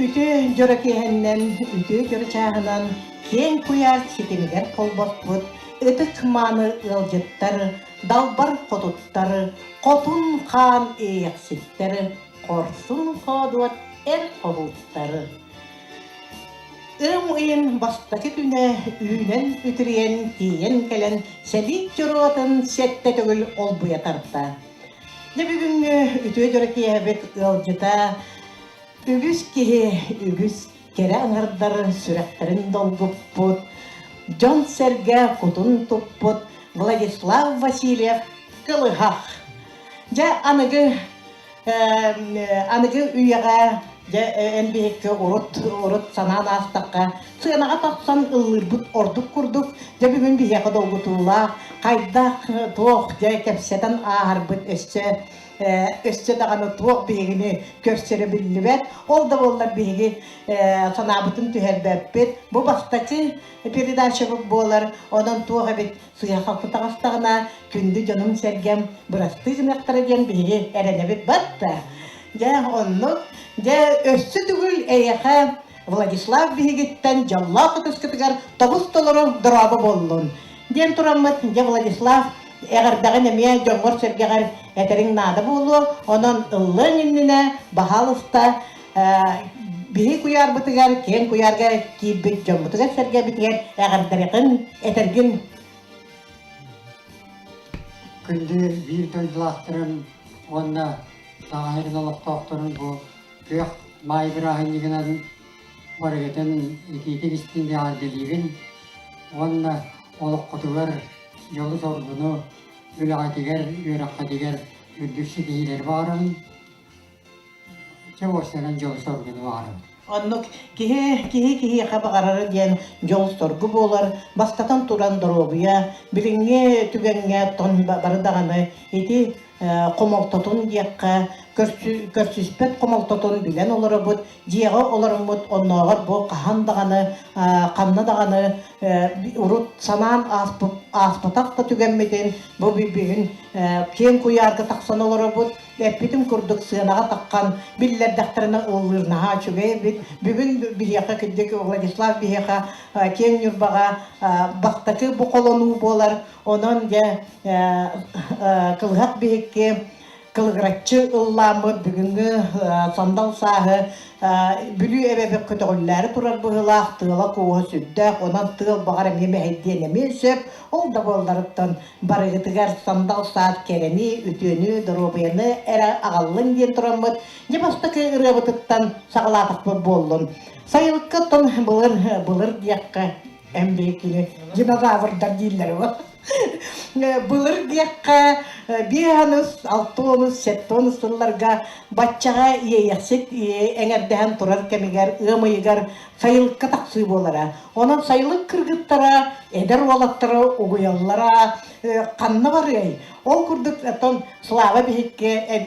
Үтүө дьоро киэһэннэн, үтүө дьоро чааһынан киэҥ куйаар ситимигэр холбоспут ытык мааны ыалдьыттар, далбар хотуттар, хотун хаан иэйэхситтэр, хорсун хоодуот эр хоһууттар. Ыам ыйын бастакы күнэ үүнэн үтүрүйэн тиийэн кэлэн сэлиик дьоруотун сэттэ төгүл олбуйа тарта. Дьэ бүгүҥҥү үтүө дьоро киэһэбит ыалдьыта үгүс киһи үгүс кэрэ аҥардар сүрэхтэрин долгуппут, дьон-сэргэ кутун туппут Владислав Васильев Кылыһах. Дьэ аныгы аныгы үйэҕэ дьэ эн биһикки урут урут санаан аастахха сыанаҕа тахсан ыллыырбыт ордук курдук дьэ бүгүн биһиэхэ долгутуулаах хайдах туох дьэ кэпсэтэн ааһарбыт өссө өссө даҕаны туох биһигини көрсөрө биллибэт ол да буоллар биһиги санаабытын түһэрбэппит бу бастакы передачабыт буолар онон туох эбит сыыһа-халты таҕыстаҕына күндү дьонум-сэргэм бырастыы гыныахтара диэн биһиги эрэнэбит батта дьэ оннук дьэ өссө төгүл эйиэхэ Владислав биһигиттэн дьоллоох ытыскытыгар тобус толору дорообо буоллун диэн тураммыт дьэ Владислав эҕэрдэҕин эмиэ дьоҥҥор-сэргэҕэр этэриҥ наада буолуо онон ыллыаҥ иннинэ баһаалыста биһи куйаарбытыгар киэҥ куйаарга киирбит дьоммутугар-сэргэбитигэр эҕэрдэрихин этэргин Күндү биир дойдулаахтарым уонна Саха олохтоохторун бу күөх маай бырааһынньыгынан барыгытын итиитик истиҥ эҕэрдэлиибин уонна олоххутугар дьолу-соргуну, үлэҕитигэр, үөрэххитигэр үрдүк ситиһиилэри баҕарабын. Чэ, уопсайынан дьолу-соргуну баҕарабын. Оннук киһи киһи киһиэхэ баҕарара диэн дьол-соргу буолар. Бастатан туран доруобуйа, билиҥҥи түгэҥҥэ тон бары даҕаны ити хомолтотун диэххэ, көрсүспэт хомолтотун билэн олоробут, дьиэҕэ олороммут оннооҕор бу хаһан даҕаны, ханна даҕаны урут санаан ааспатах да түгэммитин бу бүгүн киэҥ куйаарга тахсан олоробут. Эппитим курдук сыанаҕа таххан биллэрдэхтэринэ ыллыыр наһаа үчүгэй эбит. Бүгүн биһиэхэ кырдьык Владислав биһиэхэ киэҥ Ньурбаҕа бастакы бу холонуу буолар. Онон дьэ кылыһах биһикки кылыгыраччы ыллааммыт бүгүҥҥү сандал сааһы Бүлүү эбэбит көтөҕүллээри турар быһыылаах, тыала-кууһа сүрдээх, онон тыал баҕар эмиэ мэһэйдиэн эмиэ сөп. Ол да буолларыттан барыгытыгар сандал саас кэрэни, үтүөнү, доруобуйаны эрэ аҕаллын диэн тураммыт, дьэ бастакы ырыабытыттан саҕалаатахпыт буоллун. Сайылыкка оттон былыр, былыр диэххэ, эн биһиккини динозаврдар дииллэр бу. Былыр диэххэ, биэс 60, 70 сылларга баччаҕа иэйэхсит эҥэрдэһэн турар кэмигэр ыам ыйыгар сайылыкка тахсыы буолара. Онон сайылык кыргыттара, эдэр уолаттара угуйаллара ханна барыай? Ол курдук оттон Слава биһикки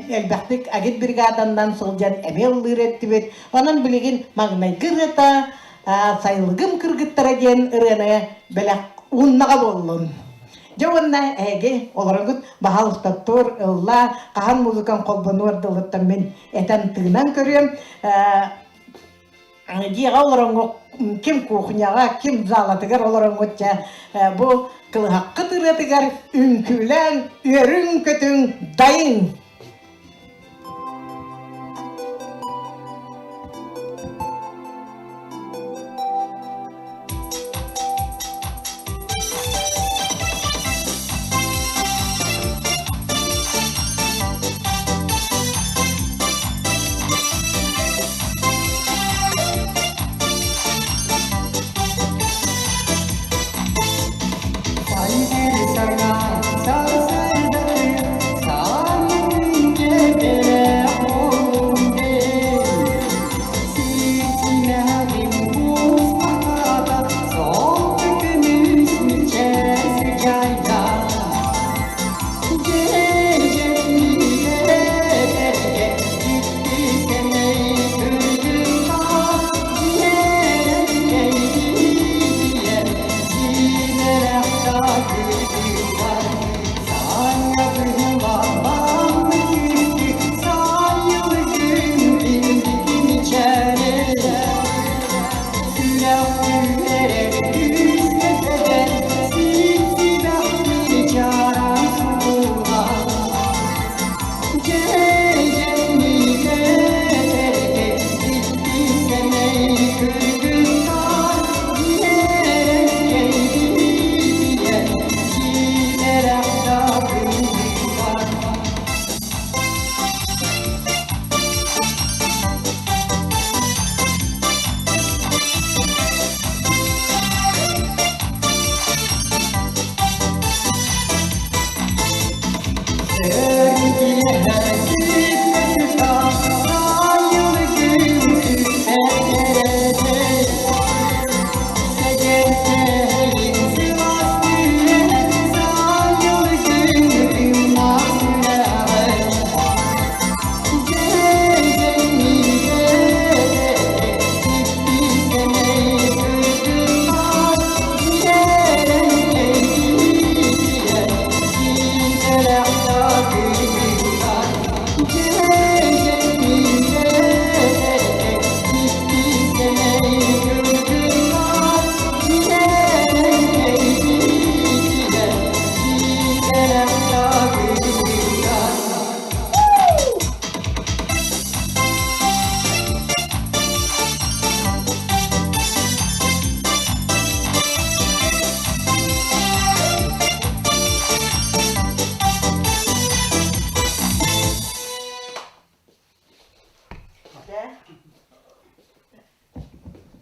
элбэхтик агитбригаданнан сылдьан эмиэ ыллыыр эттибит. Онон билигин маҥнайгы ырыата «Сайылыгым кыргыттара» диэн ырыаны бэлэх ууннаҕа буоллун. Дьэ уонна эһиги олороҥҥут баһаалыста тур, ыллаа, хаһан музыкаҥ холбонуор дылыттан мин этэн тыынан көрүөм. Дьиэҕэ олороҥҥут ким кухняҕа, ким залатыгар олороҥҥут дьэ бу кылыһаххыт ырыатыгар үҥкүүлээн үөрүҥ-көтүҥ, дайыҥ!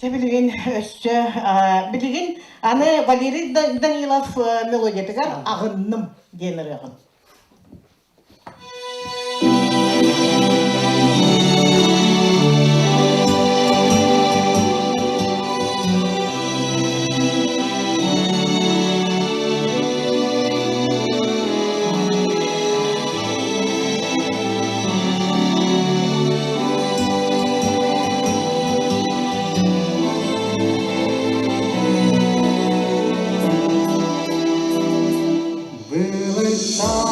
Дьэ билигин өссө билигин аны Валерий Данилов мелодиятыгар аҕынным диэн ырыаҕын. Было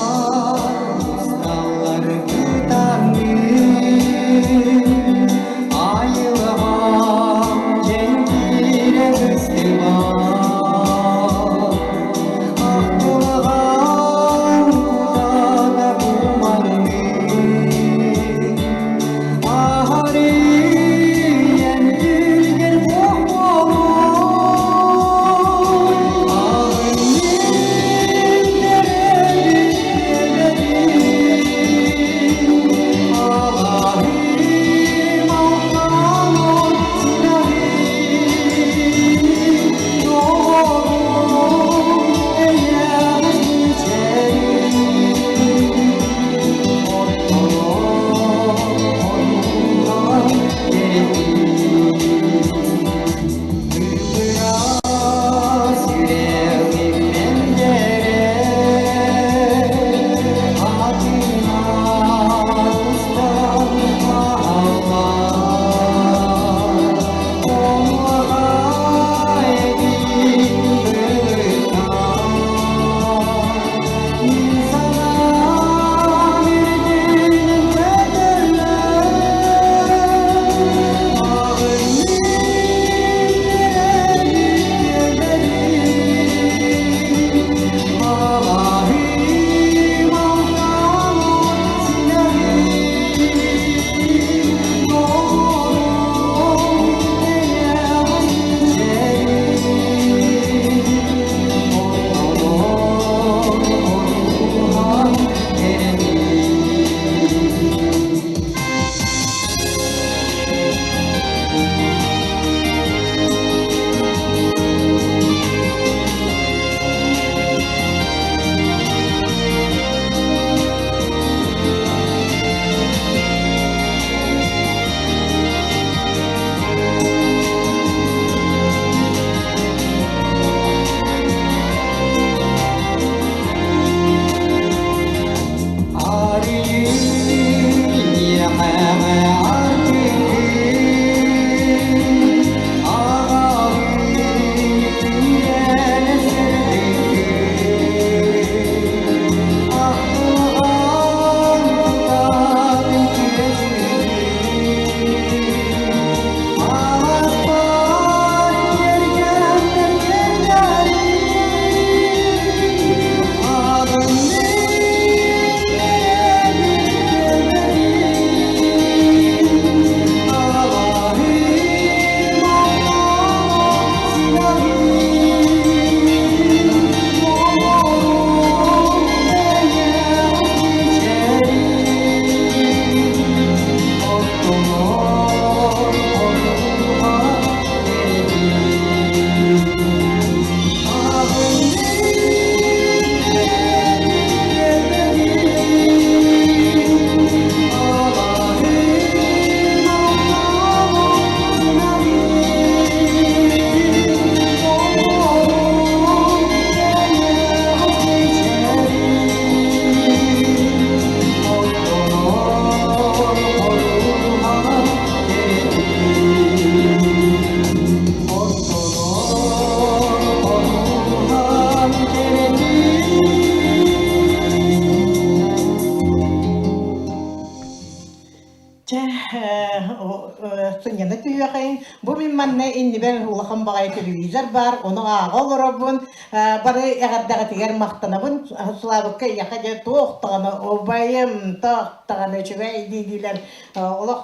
сынньана түһүөхэйин. Бу мин манна иннибэр улахан баҕайы телевизор баар, ону ааҕа олоробун. Бары эҕэрдэҕитигэр махтанабын. Славыкка эйиэхэ дьэ туох даҕаны убайым, туох даҕаны үчүгэй дии-диилэр олох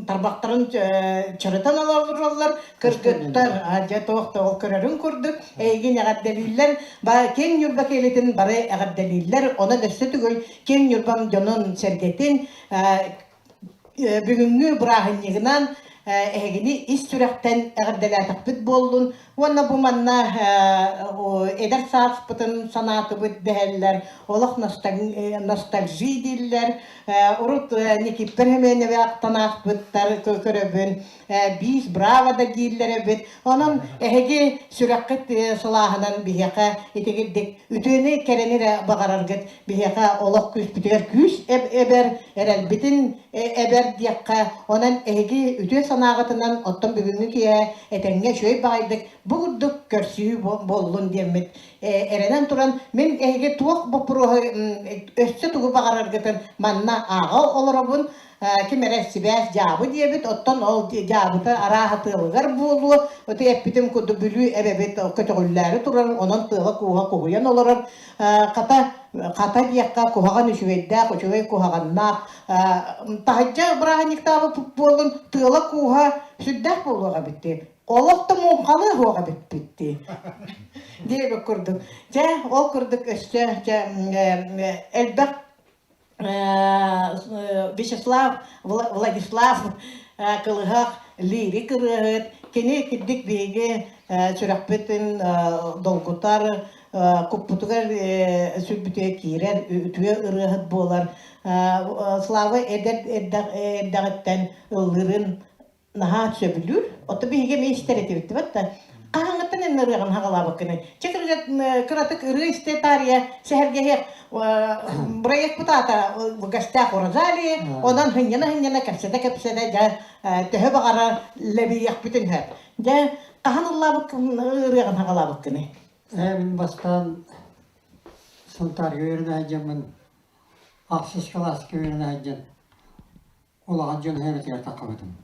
тарбахтарын чарытан олороллор. Кыргыттар дьэ туох да ол көрөрүн курдук эйигин эҕэрдэлииллэр. Киэҥ Ньурба киэлитин бары эҕэрдэлииллэр. Онон өссө төгүл Киэҥ Ньурбам дьонун-сэргэтин бүгүҥҥү бырааһынньыгынан эһигини ис сүрэхтэн эҕэрдэлээтэхпит буоллун уонна бу манна эдэр сааспытын санаатыбыт дэһэллэр, олох ностальжи дииллэр. Урут Никиттэр Семеновтан аахпыттар көрөбүн, биис браво да дииллэр эбит. Онон эһиги сүрэххит сылааһынан биһиэхэ итигирдик үтүөнү кэрэни эрэ баҕараргыт биһиэхэ олох күүспүтүгэр күүс эбэр, эрэлбитин эбэр диэххэ. Онон эһиги үтүө санааҕытынан оттон бүгүҥҥү киэһэ этэҥҥэ үчүгэй баҕайдык бу курдук көрсүһүү буоллун диэммит эрэнэн туран мин эһиги туох боппуруоһу өссө тугу баҕараргытын манна ааҕа олоробун. Ким эрэ сибээс дьаабы диэбит, оттон ол дьаабыта арааһа тыалыгар буолуо. Ити эппитим курдук Бүлүү эбэбит көтөҕүллээри турар, онон тыала-кууһа куһуйан олорор. Хата, хата диэххэ куһаҕан үчүгэйдээх, үчүгэй куһаҕаннаах. Таһырдьа бырааһынньыктаабыт буоллун, тыала-кууһа сүрдээх буолуох эбит дии. Олох да муҥхалыы суох эбиппит дии. Диэбит курдук. Дьэ, ол курдук өссө дьэ, элбэх Вячеслав Владислав Кылыһах лирик ырыаһыт. Кини кирдик биһиги сүрэхпитин долгутар, куппутугар сүрбүтүгэр киирэр үтүө ырыаһыт буолар. Слава эдэр эрдэҕиттэн ыллыырын наһаа сөбүлүүр. Ото биһиги эмиэ истэр этибит да. Хаһаҥҥыттан эн ырыаҕын хаҕалаабыккыный? Чэ кыратык ырыа истэ таарыйа сэһэргэһиэх проект аата в гостях у Розалии, онон хынньана-хынньана кэпсэтэ-кэпсэтэ дьэ төһө баҕарар лэбийиэхпитин сөп. Дьэ хаһан ыллаабыккын ырыаҕын хаҕалаабыккыный? Мин бастаан Сунтаарга үөрэнэ сылдьаммын ахсыс кылааска үөрэнэ сылдьан улахан дьон үөрэтигэр таххыбытым.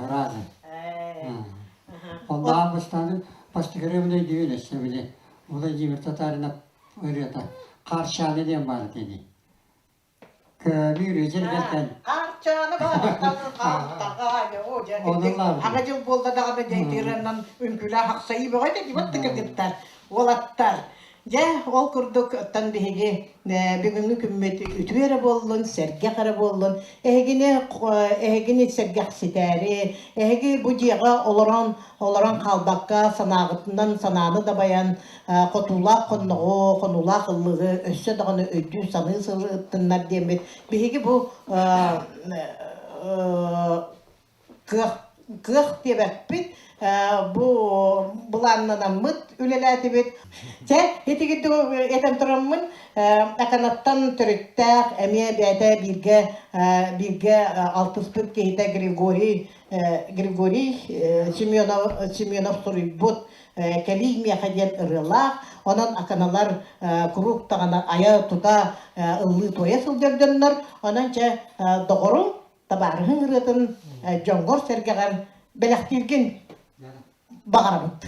Разы. Онно бастаан бастакы өйдүүн өссө били Владимир Татаринов ырыата Харчааны диэн баар этини. Көмүр үчүргэлтэн. Харчааны Аҕа дьыл буолла даҕаны дьайтыыранан үҥкүүлээх ахсайыы бөҕө этэ дибат кыргыттар уолаттар Дьэ, ол курдук оттон биһиги бүгүҥҥү күммүт үтүө эрэ буоллун, сэргэх эрэ буоллун. Эһигини эһигини сэргэхситээри, эһиги бу дьиэҕэ олорон олорон хаалбакка санааҕытынан санааны дабайан, хотуулаах хонноҕу, хонуулаах ыллыгы өссө даҕаны өйдүү-саныы сырыттыннар диэммит биһиги бу кыах кыах диэбэппит бу былааннанаммыт үлэлээтибит. Чэ, итигит этэн тураммын Аканаттан төрүттээх эмиэ бэйэтэ бииргэ бииргэ алтыспыт киһитэ Григорий Григорий Семенов Семенов суруйбут «Кэлиий миэхэ» диэн ырыалаах. Онон аканалар куруук даҕаны айа-тута ыллыы-туойа сылдьар дьоннор. Онон чэ доҕорум табаарыһыҥ ырыатын дьоҥҥор-сэргэҕэр бэлэхтииргин баҕарабыт.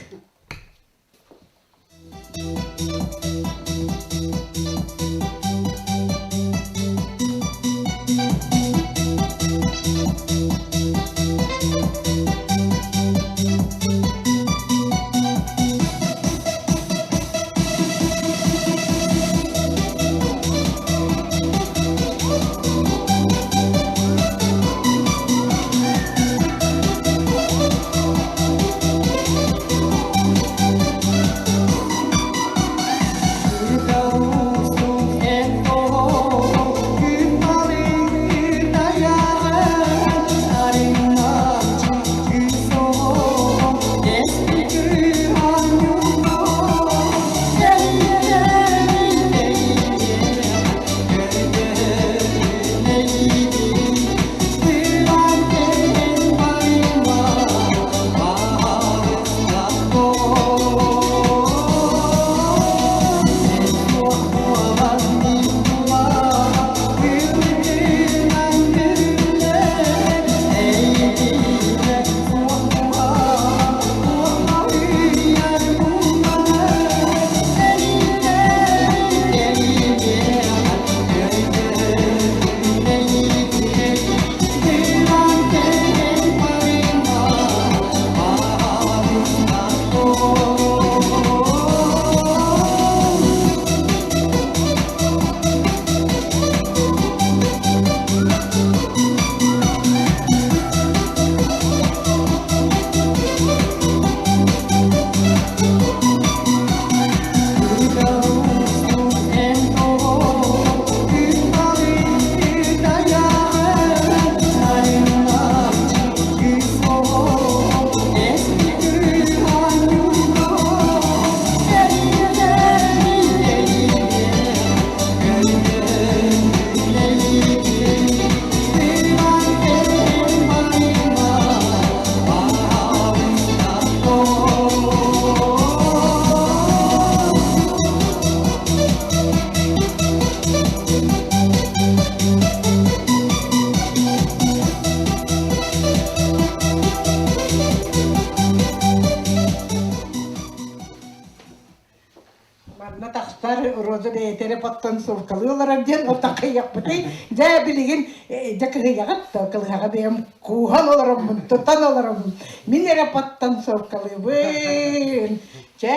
Роза бэйэтэ эрэ подтанцовкалыы олорор диэн отакыйахпытый. Дьэ билигин дьэ кыһыйаҕыт да кылыһаҕа бэйэм кууһан олороммун, тутан олороммун. Мин эрэ подтанцовкалыыбын. Чэ,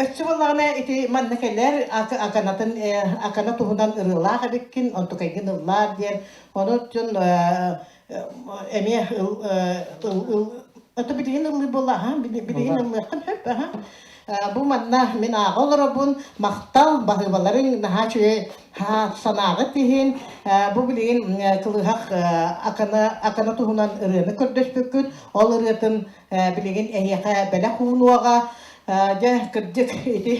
өссө буоллаҕына ити манна кэлэр аканатын акана туһунан ырыалаах эбиккин, онтукайгын ыллаар диэн. Ону дьон эмиэ ото билигин ыллыы буолла аха билигин ыллыаххын сөп аха бу манна мин ааҕа олоробун махтал баһыыбаларыҥ наһаа үчүгэй санааҕыт иһин бу билигин кылыһах акана акана туһунан ырыаны көрдөспүккүт ол ырыатын билигин эһиэхэ бэлэх уунуоҕа дьэ кырдьык ити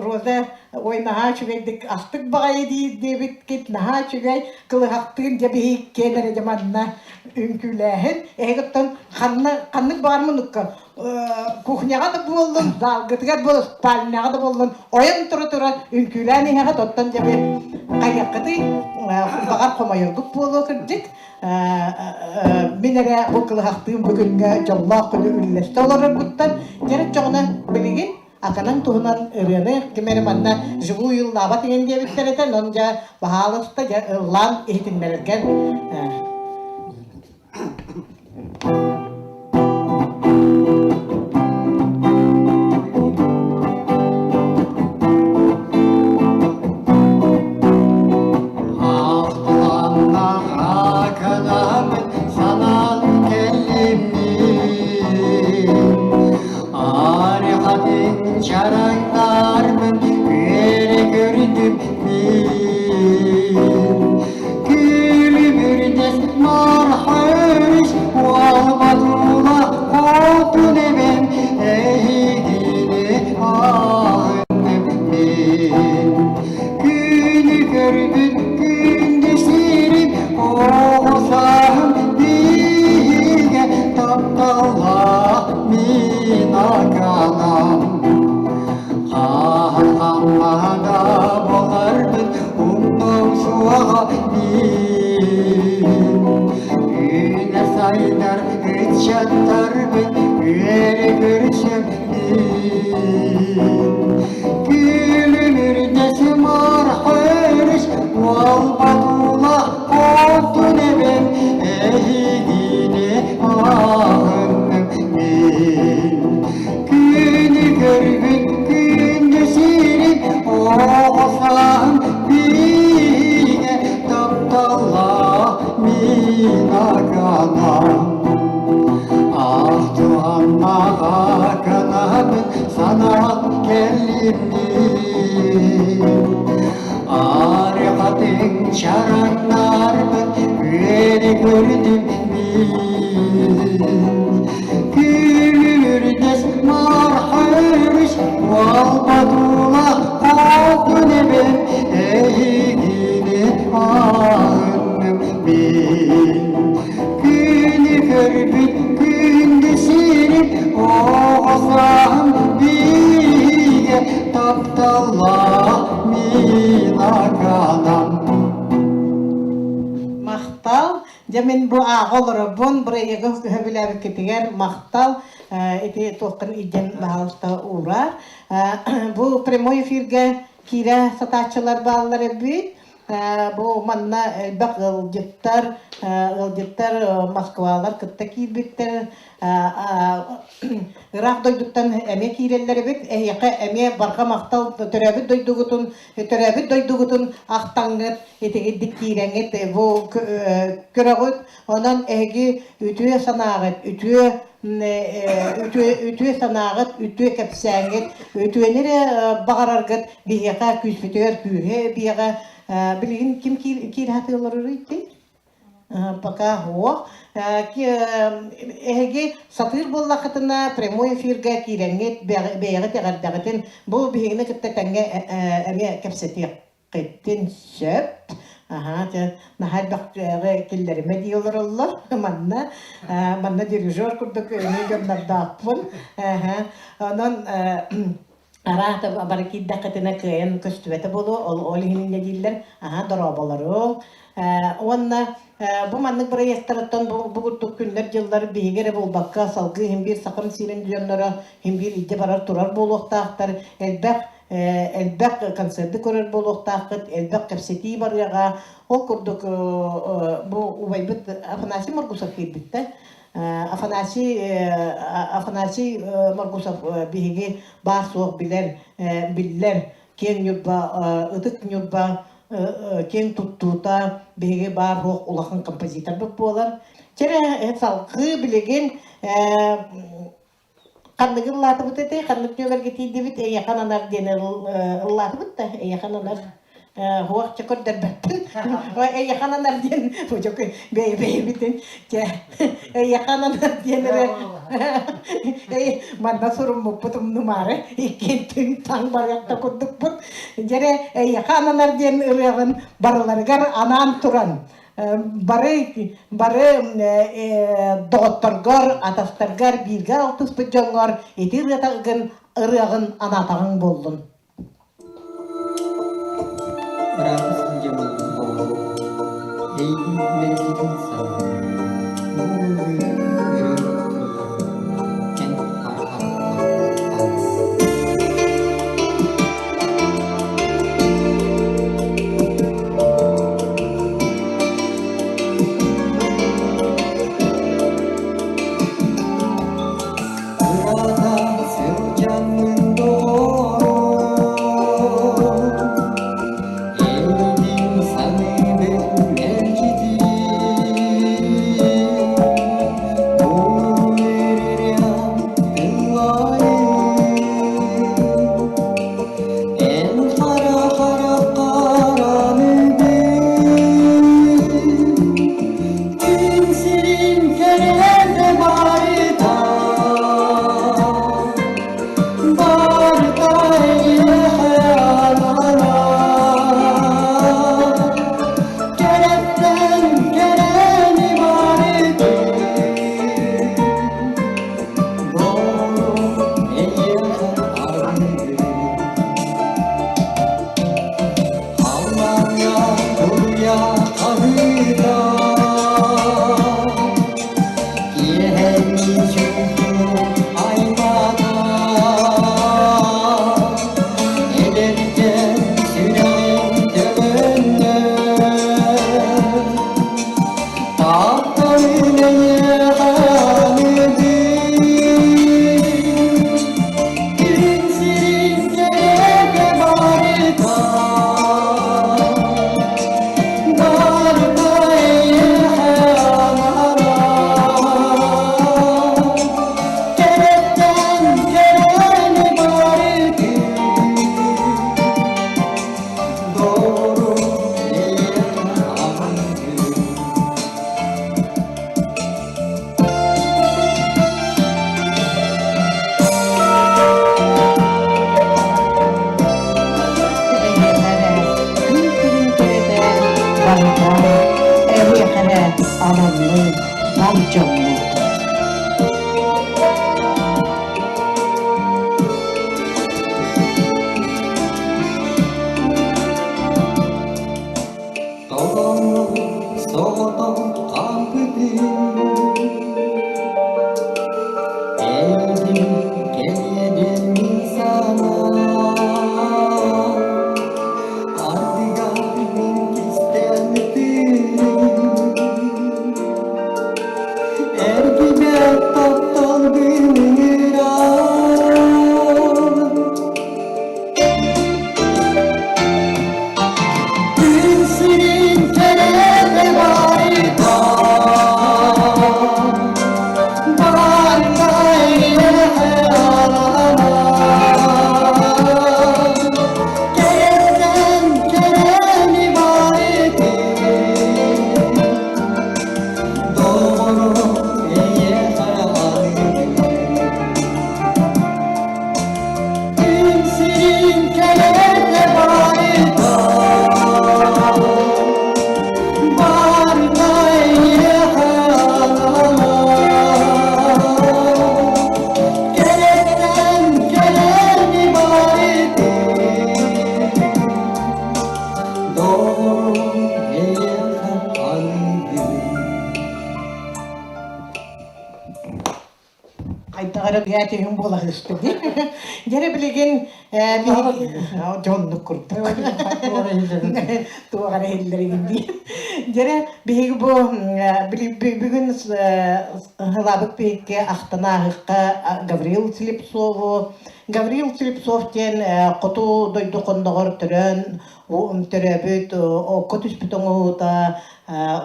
Роза ой наһаа үчүгэйдик астык баҕайы диир диэбиккит наһаа үчүгэй кылыһахтыын дьэ биһиккиэн эрэ дьэ манна үҥкүүлээһин эһигиттэн ханна ханнык баҕар муннукка кухняҕа да буоллун залгытыгар буоллун спальняҕа да буоллун ойон тура тура үҥкүүлээн иһэҕит оттон дьэ би хайыаххытый баҕар хомойоргут буолуо кырдьык мин эрэ бу кылыһахтыын бу күҥҥэ дьоллоох күнү үллэстэ олорорбуттан дьэрэ чоҕуна билигин аканан туһунан ырыаны ким эрэ манна живую ыллаабат иҥэн диэбиттэр этэ онон дьэ баһаалыста дьэ ыллаан иһитиннэрэргэр Санаан кэллим Арихатын чараҥнарбын үөрэ көрдүм мин. Күлүмүрдэс мархарыс уолбатула хотун эбэм эһигини аһынным мин. Күнү көрбүт күндү сирим оҕо сааһым биһигэ тапталлаах мин аканам. Хаһан-хаммада буоларбын умнуом суоҕа мин. Үүнэ сайдар ыччаттарбын үөрэ көрсөм мин. Күлүмүрдэс мархырыс уолбатула хотун эбэм эһигини аһынным мин. Күнү көрбүт күндү сирим оҕо сааһым биһигэ тапталлаах мин аганам. Ахтыланнаҕа гынабын санаан кэллим Арыхатын чараҥнарбын үөрэ көрдүм мин. Күлүрдэс мархырыс уолбатула хотун эбэм эһигини аһынным мин. Күнү көрбүт күндү сирим оҕо сааһым биһигэ тапталлаах мин аканам. Махтал. Дьэ мин бу ааҕа олоробун, бырайыагы сөбүлээбиккитигэр махтал. Ити туоххун илдьэн баһаалыста уураар. Бу прямой эфиргэ киирэ сатааччылар бааллар эбит. Бу манна элбэх ыалдьыттар, ыалдьыттар Москвалар кытта киирбиттэр. Ыраах дойдуттан эмиэ киирэллэр эбит. Эһиэхэ эмиэ барҕа махтал төрөөбүт дойдугутун, төрөөбүт дойдугутун ахтаҥҥыт, итигирдик киирэҥҥит бу көрөҕүт. Онон эһиги үтүө санааҕыт, үтүө үтүө үтүө санааҕыт, үтүө кэпсээҥҥит, үтүөнү эрэ баҕараргыт биһиэхэ күүспүтүгэр күүһэ эбиэҕэ. Билигин ким киирэ сатыылларый Пока суох. Эһиги сатыыр буоллаххытына прямой эфиргэ киирэҥҥит бэйэҕит эҕэрдэҕитин бу биһигини кытта тэҥҥэ эмиэ кэпсэтиэх Кэттин сөп. Аһаа, дьэ, наһаа элбэх киллэримэ дии олороллор. Манна, манна дирижер курдук эмиэ дьоннордоохпун. Аһа, онон араата бары киирдэххитинэ кыайан көстүбэтэ буолуо, ол ол иһин инньэ дииллэр. Аһаа, дорооболоруҥ. Уонна бу маннык бырайыактарыттан бу, бу курдук күннэр-дьыллар биһиги эрэ буолбакка, салгыы иһин биир Сахам сирин дьонноро иһин биир илдьэ барар турар буолуохтаахтар. Элбэх Элбэх концерты көрөр буолуохтааххыт, элбэх кэпсэтии барыаҕа. Ол курдук бу убайбыт Афанасий Моргусов киирбиттэ. Афанасий Афанасий Моргусов биһиги баар-суох билэр, биллэр киэҥ Ньурба, ытык Ньурба киэҥ туттуута биһиги баар-суох улахан композиторбыт буолар. Чэрэ салгыы билигин ханныгы ыллаатыбыт этэй, ханнык нүөмэргэ тиийдибит, эйиэхэ ананар диэн ыллаатыбыт да, эйиэхэ ананар хуох чэ көрдөрбөппүн. Эйиэхэ ананар диэн бэйэ-бэйэбитин чэ эйиэхэ ананар диэн эрэ манна суруммуппут умнумаары иккиэн түҥ-таҥ барыах да курдукпут. Дьэрэ эйиэхэ ананар диэн ырыаҕын барыларыгар анаан туран бары бары доҕотторгор, атастаргар, бииргэ алтыспыт дьоҥҥор ити ырыатагын ырыаҕын анаатаҕыҥ буоллун. Ыраата сылдьабын оҕолор, эйигин мэлдьитин саныыбын. Бу ыллыыр ырыа тылларын эн хараххар Ыраата сылдьаммын доҕорум, Эйигин саныыбын мэлдьитин. Бу ырыам тыллайын, Эн хара-хара хараныгын, Күн сирин кэрэтэ барыта, барыта эйиэхэ ананар. Кэрэттэн кэрэни барытын, Доҕорум эйиэхэ аныыбын. Халлааҥҥа туруйа хаһыыта, Киэһэҥҥи чуумпу аймаҕа, Эдэркээн сүрэҕим төбөннө, Тапталын эйиэхэ аныыбын. Күн сирин кэрэтэ барыта, барыта эйиэхэ ананар. Кэрэттэн кэрэни барытын, доҕорум эйиэхэ аныыбын. Эйиэхэ күн сирин кэрэтэ барыта эһиэхэ эрэ ананнын бар дьоммут. Толоҥҥо соҕотох хаалбытым, Эйигин кэлиэдин мин санаам, Ардыгар мин кистээн ытыым. Хайдах эрэ бэйэтиһин буолаһыста дии. Дьэрэ билигин дьоннук курдук. Туох эрэ иһиллэригин дии. Дьэрэ биһиги бу бүгүн ылабыт биһикки ахтанааһыкка Гаврил Слепцову Гаврил Слепцов диэн хоту дойду хонноҕор төрөөн төрөөбүт окко түспүт оҥоһуута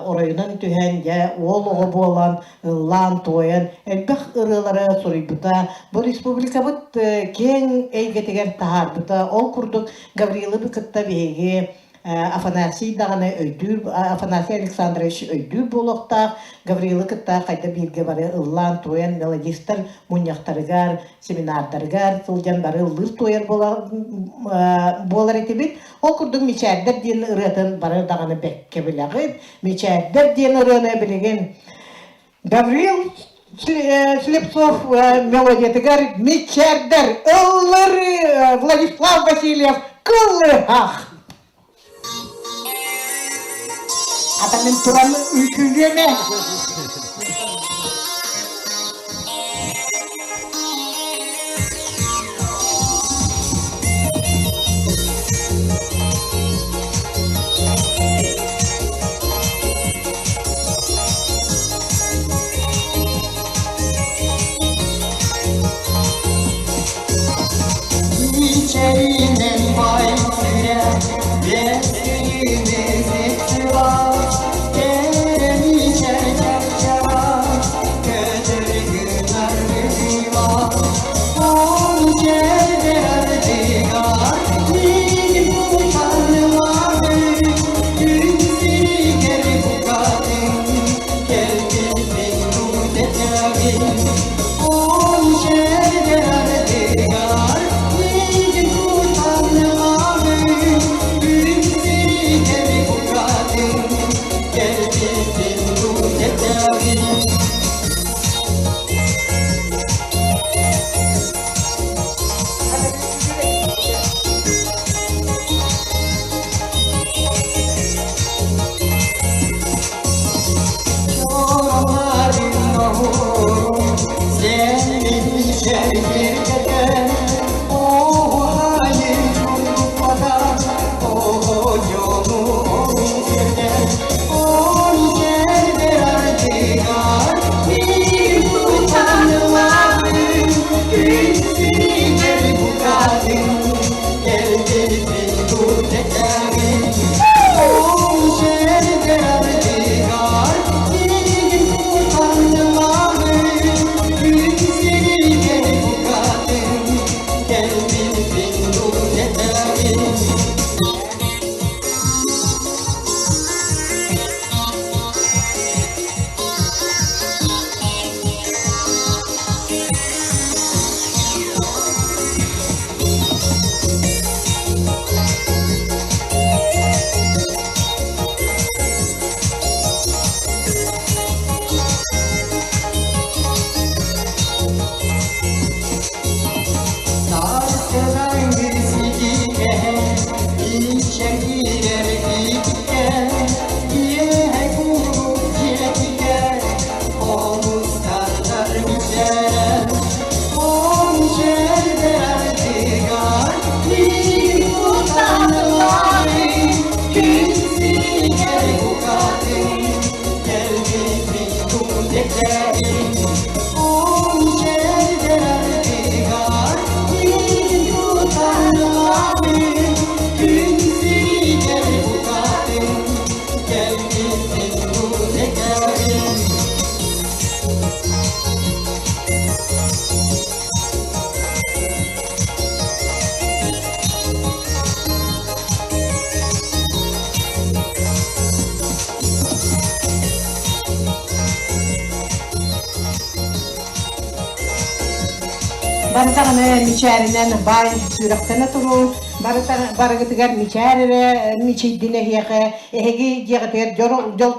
оройунан түһэн дьэ уол оҕо буолан ыллаан-туойан элбэх ырыалары суруйбута, бу республикабыт киэҥ эйгэтигэр таһаарбыта. Ол курдук Гаврилы кытта биһиги Афанасий даҕаны өйдүүр, Афанасий Александрович өйдүүр буолуохтаах. Гаврилы кытта хайда бииргэ бары ыллаан-туойан мелодистар мунньахтарыгар, семинардарыгар сылдьан бары ыллыыр-туойар буолар этибит. Ол курдук «Мичээрдэр» диэн ырыатын бары даҕаны бэккэ билэҕит. Мичээрдэр диэн ырыаны билигин Гаврил Слепцов мелодиятыгар Мичээрдэр ыллыр Владислав Васильев кылыһах. Атамын туран үҥкүүлүөмэ. Мичээринэн бай сүрэх, бэс кэрэ мичээр чап-чараас, көтөр гынар быһыылаах. Ол мичээрдэр ардыгар миигин кутанылаабыт, күн сиригэр букатын кэлбиппин дуу Ол мичээрдэр ардыгар миигин кутанылаабыт, күн сиригэр букатын кэлбиппин дуу Бары даҕаны мичээринэн баай сүрэхтэнэ туруҥ. Барыгытыгар мичээр эрэ мичийдин эһиэхэ. Эһиги дьиэҕитигэр дьол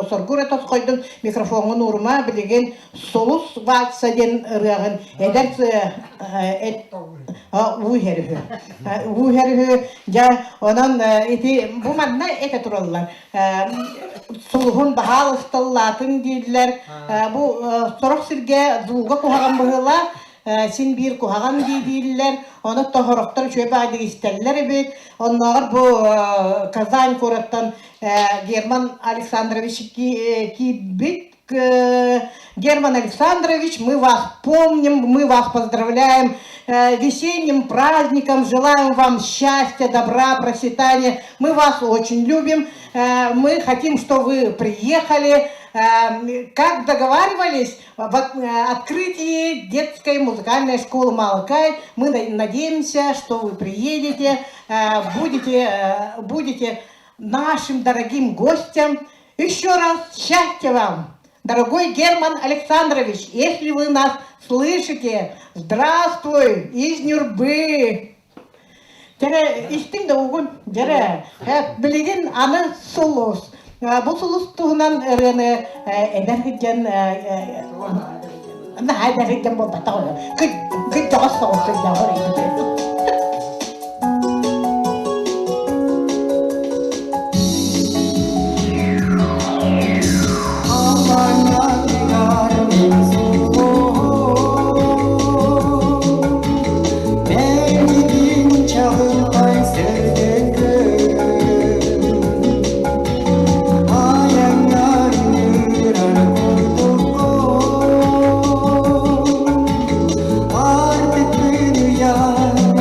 соргу эрэ тосхойдун микрофоҥҥун уурума билигин Сулус вальса диэн ырыаҕын эдэр уу иһэр үһү. Уу иһэр үһү. Дьэ, онон ити бу манна этэ тураллар. Сулуһун баһаалысталлаатын дииллэр. Бу сорох сиргэ звуга куһаҕан быһыылаах, син биир куһаҕан дии дииллэр. Ону тоһорохтор үчүгэй баайдык истэллэр эбит. Оннооҕор бу Казань куораттан Герман Александрович киирбит Герман Александрович, мы вас помним, мы вас поздравляем весенним праздником, желаем вам счастья, добра, процветания. Мы вас очень любим, мы хотим, чтобы вы приехали. Как договаривались, в открытии детской музыкальной школы «Малакай» мы надеемся, что вы приедете, будете, будете нашим дорогим гостям. Еще раз счастья вам, дорогой Герман Александрович, если вы нас слышите, здравствуй из Нюрбы. Дьэрэ, истиҥ да угун, дьэрэ, билигин аны сулус. Бу сулус туһунан ырыаны эдэр сылдьан наһаа эдэр сылдьан буолбатах кырдьаҕас соҕус сылдьаҕар Артык күн уйан.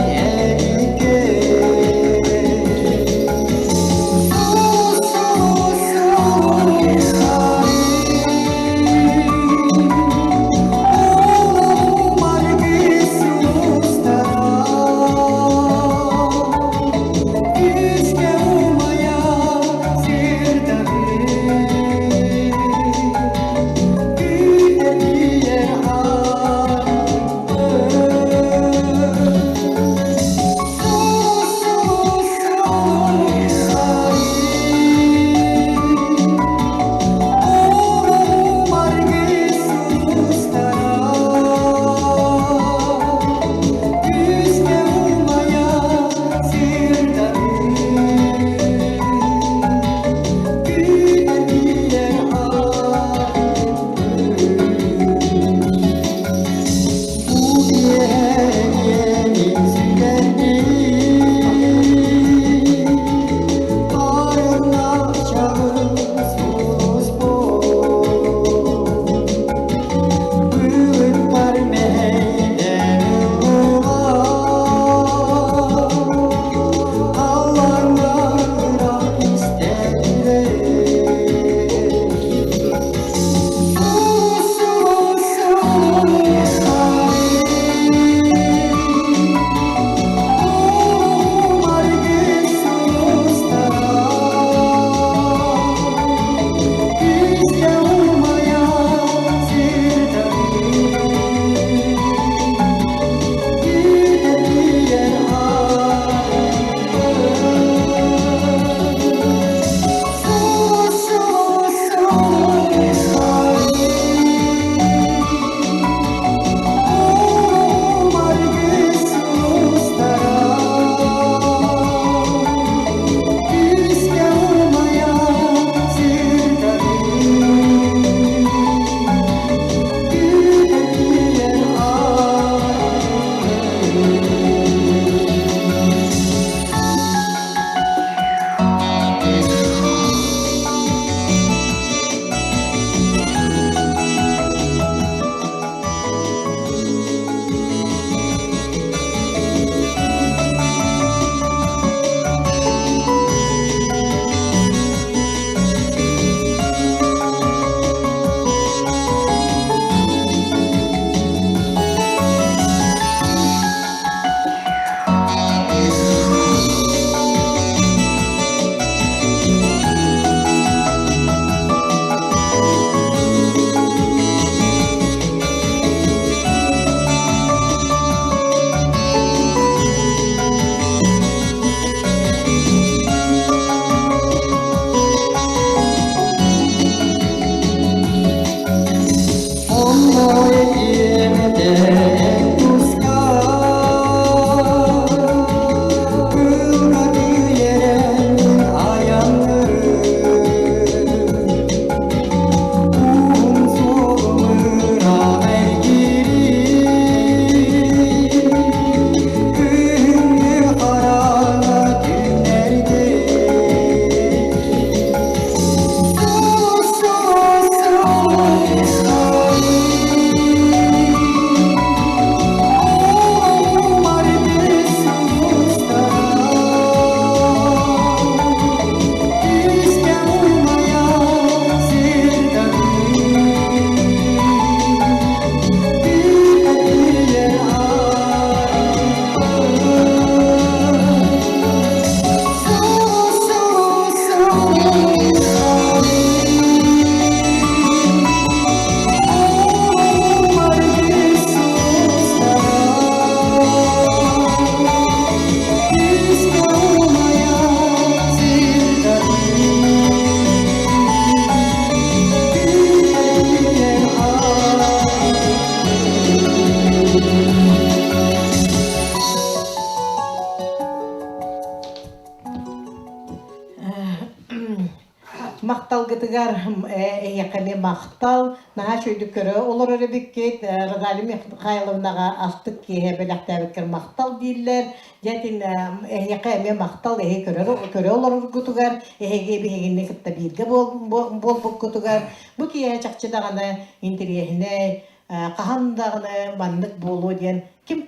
Махталгытыгар эһиэхэ эмиэ махтал. Наһаа үчүгэйдик көрө олорор эбиккит. Розалия Михайловнаҕа астык киэһэ бэлэхтээбиккэр махтал дииллэр. Дьэ итин эһиэхэ эмиэ махтал эһи көрө олороргутугар, эһиги биһигини кытта бииргэ буолбуккутугар. Бу киэһэ чахчы даҕаны интэриэһинэй, хаһан даҕаны маннык буолуо диэн ким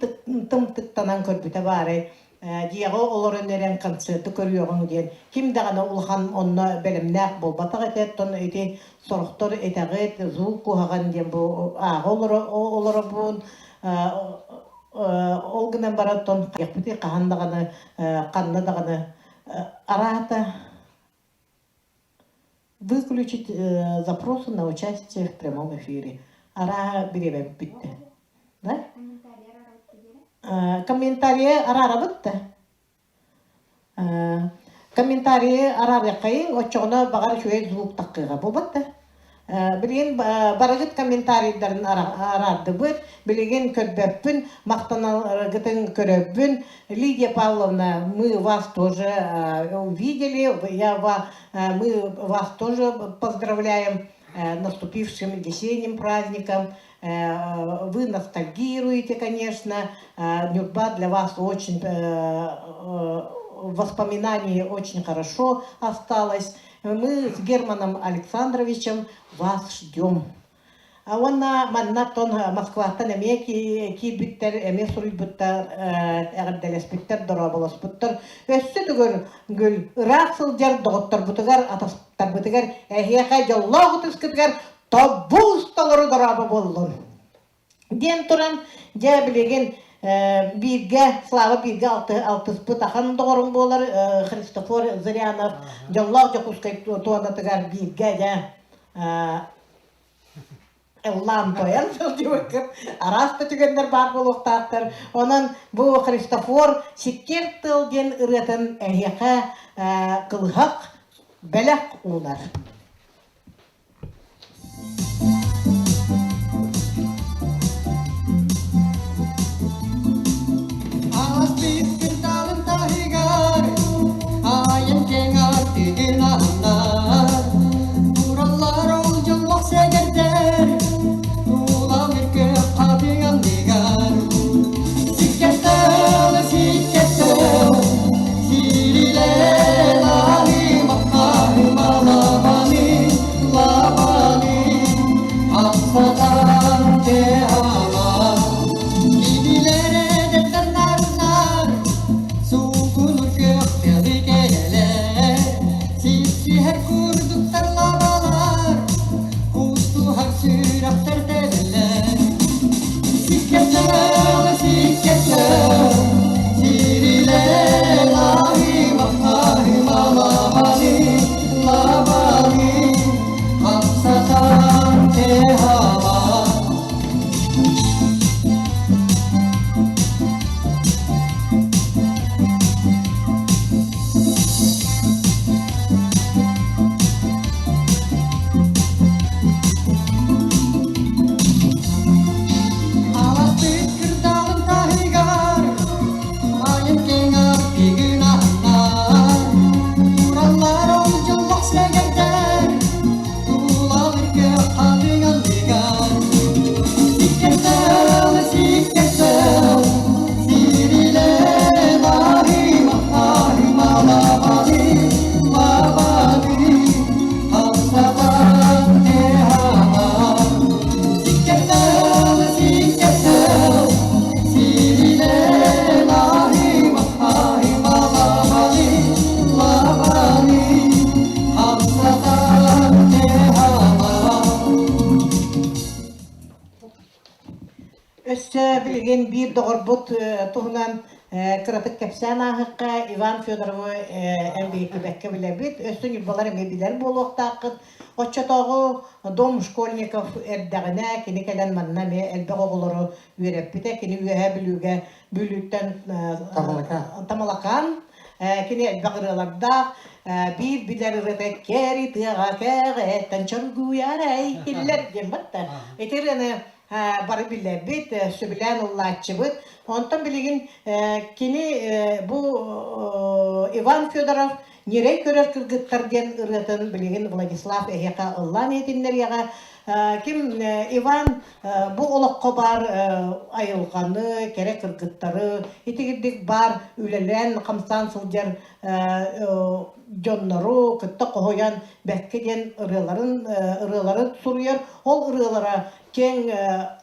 тымтыктанан көрбүтэ баарай. Дьиэҕэ олорон эрэн концерты көрүөҕүҥ диэн ким даҕаны улахан онно бэлэмнээх буолбатах этэ. Оттон ити сорохтор этэҕит, звук куһаҕан диэн бу ааҕа олоробун. Ол гынан баран оттон хаһан даҕаны ханна даҕаны араата выключить запросы на участие в прямом эфире. Арааһа бириэмэбит бүттэ. Да? Комментарий араарабыт да? Комментарийы араарыаххайыҥ, оччоҕуна баҕар үчүгэй звук таххыаҕа буолбат да? Билигин барыгыт комментарийдарын араардыбыт, билигин көрбөппүн, махтанаргытын көрөбүн. Лидия Павловна, мы вас тоже увидели, я, мы вас тоже поздравляем наступившим весенним праздником. Вы ностальгируете, конечно. Нюрба для вас очень воспоминаний очень хорошо осталось. Мы с Германом Александровичем вас ждем. Уонна манна тон Москваттан эмиэ киирбиттэр, эмиэ суруйбуттар, эҕэрдэлэспиттэр, дорооболоспуттар. Өссө төгүл гүл ыраах сылдьар доҕотторбутугар, атастарбытыгар эһиэхэ дьоллоох ытыскытыгар тобуус толору дорообо буоллун! Диэн туран, дьэ билигин бииргэ, Слава бииргэ алтыспыт ахан доҕорум буолар Христофор Зырянов дьоллоох Дьокуускай туонатыгар бииргэ дьэ ыллаан тоойон сылдьыбыккыт араас да түгэннэр баар буолуохтаахтар. Онон бу Христофор Сиккиэр тыл диэн ырыатын эһиэхэ кылыһах бэлэх уунар. Ааспыт кырдаалым таһыгар айан киэҥ аартыгын аһыннар Тураллар ол дьоллоох сэгэрдэр Тулалыыр көх хатыҥ анныгар Сиккэртэл, сиккэртэл, сирилээн аһымаххаһыма лабаны, лабаны, хамсатан тэһама. Кинилэр эдэрдэр нарыннар, суугунур көхтөҕү кэрэлэр, сипсиһэр курдуктар лабалар, кустуһар сүрэхтэр тэбэллэр. Сиккэртэл, сиккэртэл, сирилээн аһыма, лабаны, лабаны, хамсатан тэһама. Аласпыт кырдаалым таһыгар, айым киэҥ аргыгын аһыннар, тураллар ол дьоллоох сэгэрдэр, тулалыр көх хатыҥ анныгар. Сиккэртэл, сиккэртэл, сирилээн аһыма, аһыма лабаны, лабаны, хамсатан тэһама. Сиккэртэл, сиккэртэл, сирилээн аһыма, аһыма лабаны, лабаны, хамсатан тэһама. Өссө билигин биир доҕорбут туһунан кыратык кэпсээн ааһыахха Иван Федоровы эн биһиги билэбит. Өссө ньурбалар эмиэ билэр буолуохтааххыт. Оччотооҕу Дом школьников эрдэҕинэ кини кэлэн манна эмиэ элбэх оҕолору үөрэппитэ. Кини Үөһээ Бүлүүгэ Бүлүүттэн Тамалакаан. Тамалакаан кини элбэх ырыалардаах биир билэр ырыата кэри тыаҕа кэҕэттэн чоргуйарай киллэр диэн батта. Ити ырыаны бары билэбит, сөбүлээн ыллааччыбыт. Онтон билигин кини бу Иван Федоров Ньирэй көрөр кыргыттар диэн ырыатын билигин Владислав эһиэхэ ыллаан иһитиннэриэҕэ. Ким Иван бу олоххо баар айылҕаны, кэрэ кыргыттары, итигирдик баар үлэлээн хамсаан сылдьар дьоннору кытта хоһуйан бэркэ диэн ырыаларын ырыаларын суруйар. Ол ырыалара киэҥ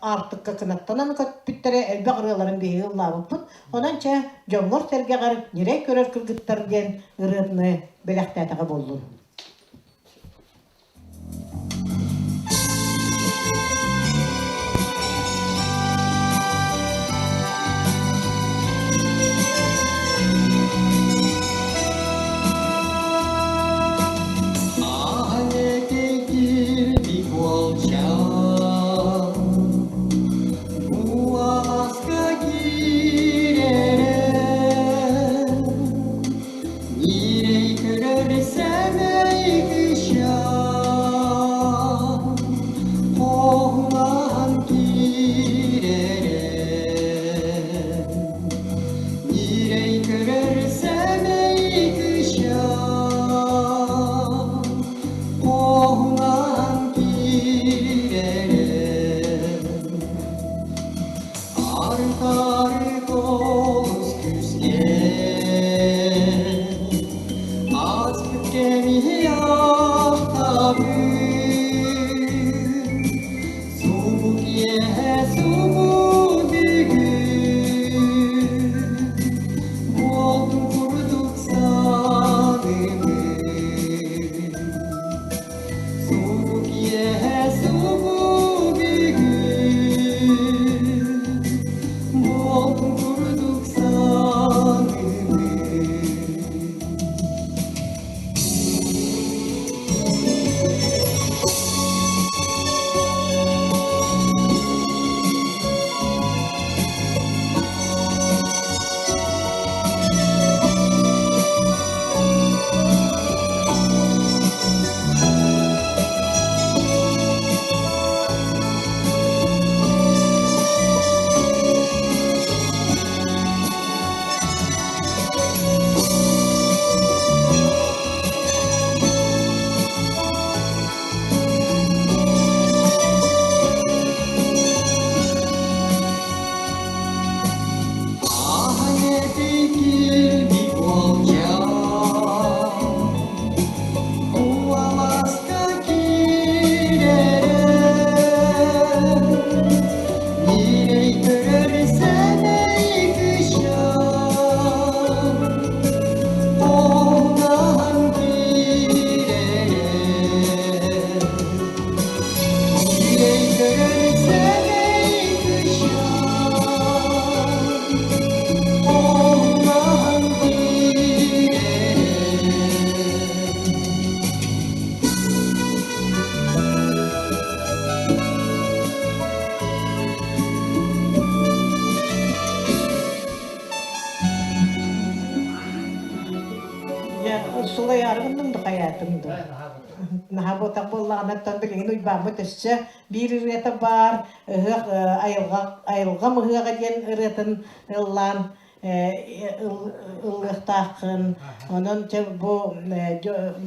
аартыкка кынаттанан көппүттэрэ, элбэх ырыаларын биһиги ыллаабыппыт. Онон чэ, дьоҥҥор-сэргэҕэр ньирэй көрөр кыргыттар диэн ырыаны бэлэхтээтэҕэ буоллун. Ааһан этикирбит уолчаан, Буоласка киирэрэ, Ньирэй көрөр сэмэй кыысчаан, Хоһунаһан киирэрэ. Ньирэй көрөр сэмэй кыысчаан, Хоһунаһан киирэрэ. Ары-тары олус күүстээх, Ааспыт кэми ахтабын. Субу киэһэ субу бүгүн, Буолтун курдук саныыбын. Субу киэһэ субу бүгүн, Буолтун курдук саныыбын. Ааһан этикирбит уолчаан, Куоласка киирэрэ, Ньирэй көрөр сэмэй кыысчаан, Оһунаһан киирэрэ. Ньирэй көрөр сэмэй кыысчаан, Оһунаһан киирэрэ. Дьэ, сулайааргын да хайаатым да. Наһаа буотах буоллаҕына, оттон билигин Уйбааммыт өссө биир ырыата баар, ыһыах айылҕа айылҕам ыһыаҕа диэн ырыатын ыллаан ыллыахтааххын. Онон чэ бу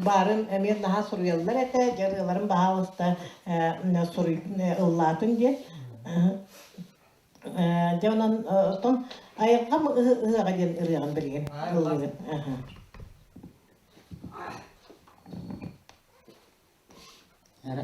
баарын эмиэ наһаа суруйаллар этэ, дьэ ырыаларын баһаалыста суруй ыллаатын диэн. Дьэ онон оттон айылҕам ыһыаҕа диэн ырыаҕын билигин ыллыыбын. Эрэ.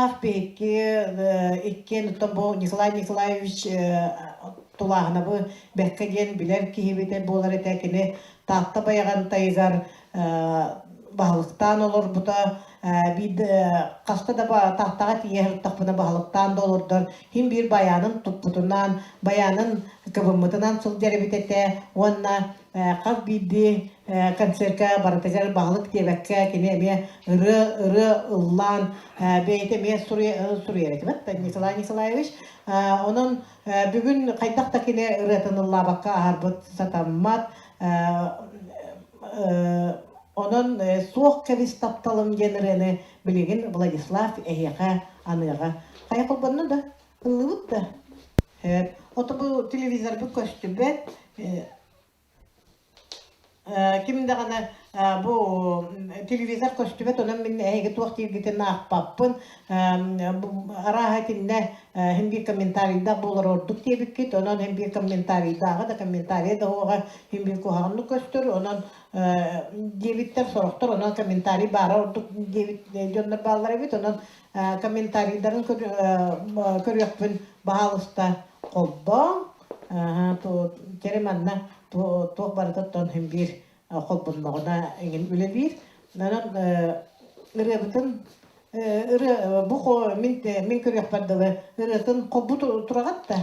Владислав биһикки иккиэн оттон бу Николай Николаевич Тулааһынабы бэркэ диэн билэр киһибит буолар этэ. Кини Таатта Байаҕантайыгар баһылыктаан олорбута. Биир хаста да Тааттаҕа тиийэ сырыттахпына баһылыктаан да олордор. Хин биир байаанын туппутунан, байаанын кыбыммытынан сылдьар эбит этэ уонна хас биирдии концерка барытыгар баһылык диэбэккэ кини эмиэ ырыа ырыа ыллаан бэйэтэ эмиэ суруйар этибит Николай Николаевич. Онон бүгүн хайдах да кини ырыатын ыллаабакка аһарбыт сатаммат. Онон суох кэбис тапталым диэн ырыаны билигин Владислав эһиэхэ аныаҕа. Хайа холбонно да? Ыллыбыт да? Ото бу телевизорбыт көстүбэт. Ким даҕаны бу телевизор көстүбэт, онон мин эһиги туох дииргитин аахпаппын. Арааһа итиннэ һин биир комментарийдаах буолар ордук диэбиккит, онон һин биир комментарийдааҕа да комментарий да уоҕа һин биир куһаҕаннык көстөр, онон диэбиттэр сорохтор, онон комментарий баара ордук диэбит дьоннор бааллар эбит, онон комментарийдарын көрүөхпүн баһаалыста холбооҥ. Кэрэ манна туох барыта оттон син биир холбонноҕуна эҥин үлэлиир. Онон ырыабытын ырыа бу мин мин көрүөхпэр дылы ырыатын холбу тураҕат да.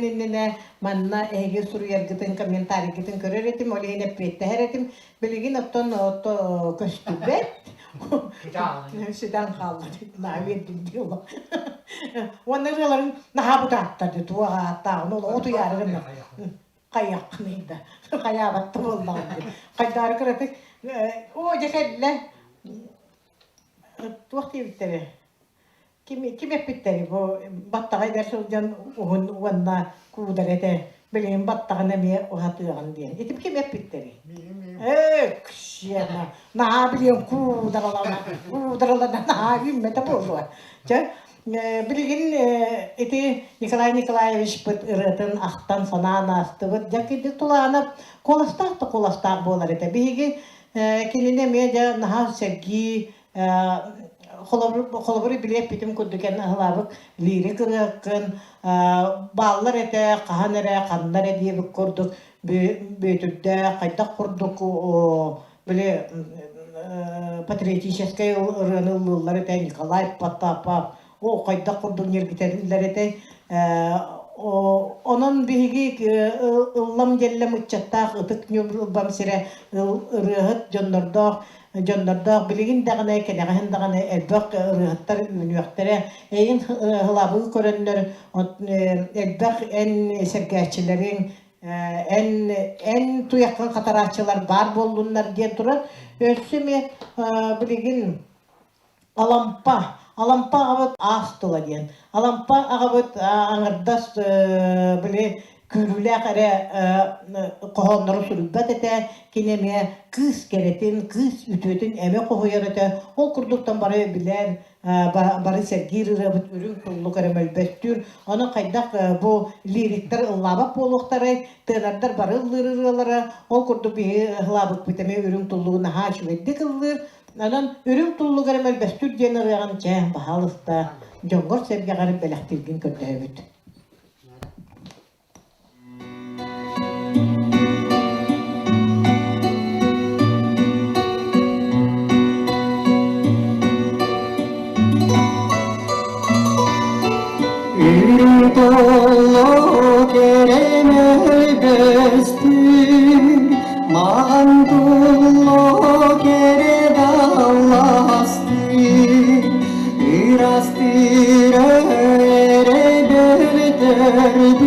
Ыалдьыан иннинэ манна эһиги суруйаргытын, комментарийгытын көрөр этим, ол иһин эппиэттэһэр этим. Билигин оттон көстүбэт. Сүтэн хаалла. Наһаа үөрдүм дии олох. Уонна ырыаларын наһаа бутааттар дии, туох ааттааҕын ол утуйаары гынна. Хайыаххыный да, хайаабат да буоллаҕым дии. Хайдаары кыратык, оо дьэ кэллэ. Туох диэбиттэрэ? Ким, ким эппиттэрий бу баттаҕа эдэр сылдьан уһун уонна куудара этэ, билигин баттаҕын эмиэ уһатыаҕын диэн. Ити ким эппиттэрий? Ээ, ксена, наһаа билиэн куударалана, куударалана наһаа үүммэтэ буолуо. Чэ, билигин ити Николай Николаевичпыт ырыатын ахтан санаан аастыбыт. Дьэ, кирдик Тулаанап куоластаах да куоластаах буолар этэ. Биһиги кинини эмиэ дьэ наһаа сэргии холобур, холобуру билиэппитим курдук эн аһылаабыт лирик ырыаккын бааллар этэ хаһан эрэ ханна эрэ диэбит курдук Бүөтүрдээх хайдах курдук били патриотическай ырыаны ыллыыллар этэ Николай Потапов о хайдах курдук ньиргитэллэр этэй онон биһиги ыллам дьэллэм ыччаттаах ытык ньурбам сирэ ырыаһыт дьоннордоох дьоннордоох билигин даҕаны кэнэҕэһин даҕаны элбэх ырыаһыттар үүнүөхтэрэ эйин ылабыл көрөннөр элбэх эн сэргээччилэриҥ эн эн туйаххын хатарааччылар баар буоллуннар диэн туран өссө эмиэ билигин Алампа. Алампа аҕабыт аас тыла диэн. Алампа аҕабыт аҥардас били күүрүүлээх эрэ хоһооннору суруйбат этэ. Кини эмиэ кыыс кэрэтин, кыыс үтүөтүн эмэ хоһуйар этэ. Ол курдуктан бары билэр, бары сэргиир ырыабыт үрүҥ туллук эрэ мөлбөттүүр. Онон хайдах бу лириктэр ыллаабат буолуохтарай, тыанардар бары ыллыыр ырыалара. Ол курдук биһи ыллаабыппыт эмиэ үрүҥ туллугу наһаа үчүгэйдик ыллыыр. Онон Үрүҥ туллук эрэ мөлбөстүүр диэн ырыаҕын чэ, баһаалыста, дьоҥҥор-сэргэҕэр бэлэхтииргин көрдөһөбүт. Үрүҥ туллук эрэ мөлбөстүүр Маҕан туллук эрэ далластыыр, Ырастыыр эрэ бөлтөрдүү,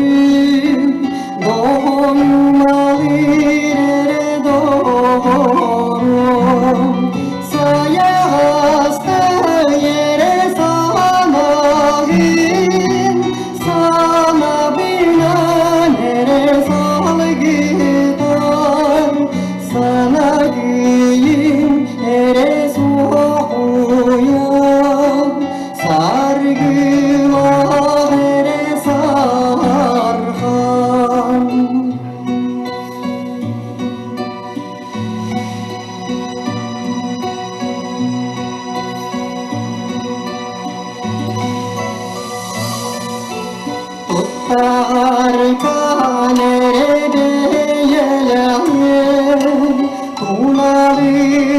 Доҕоҥмалыыр эрэ доҕорум, Сайаҕастай эрэ санаһын, Санабынан эрэ салгытан, Санагыйын эрэ суохуйан, Саргылаах эрэ сархан. Туттааркаан эрэ бэйэлэҕин, Тулалыйар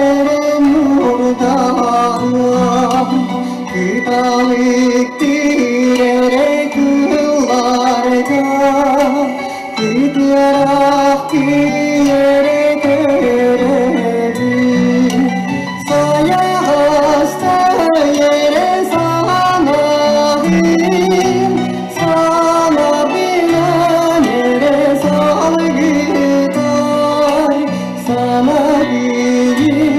эрэ ньурдаҕым, Кыталыктыыр эрэ кылларга, Кытыарах киэрэ көрөбүн. Сайаҕастай эрэ санаһын, санабынан эрэ салгытай, санабыйын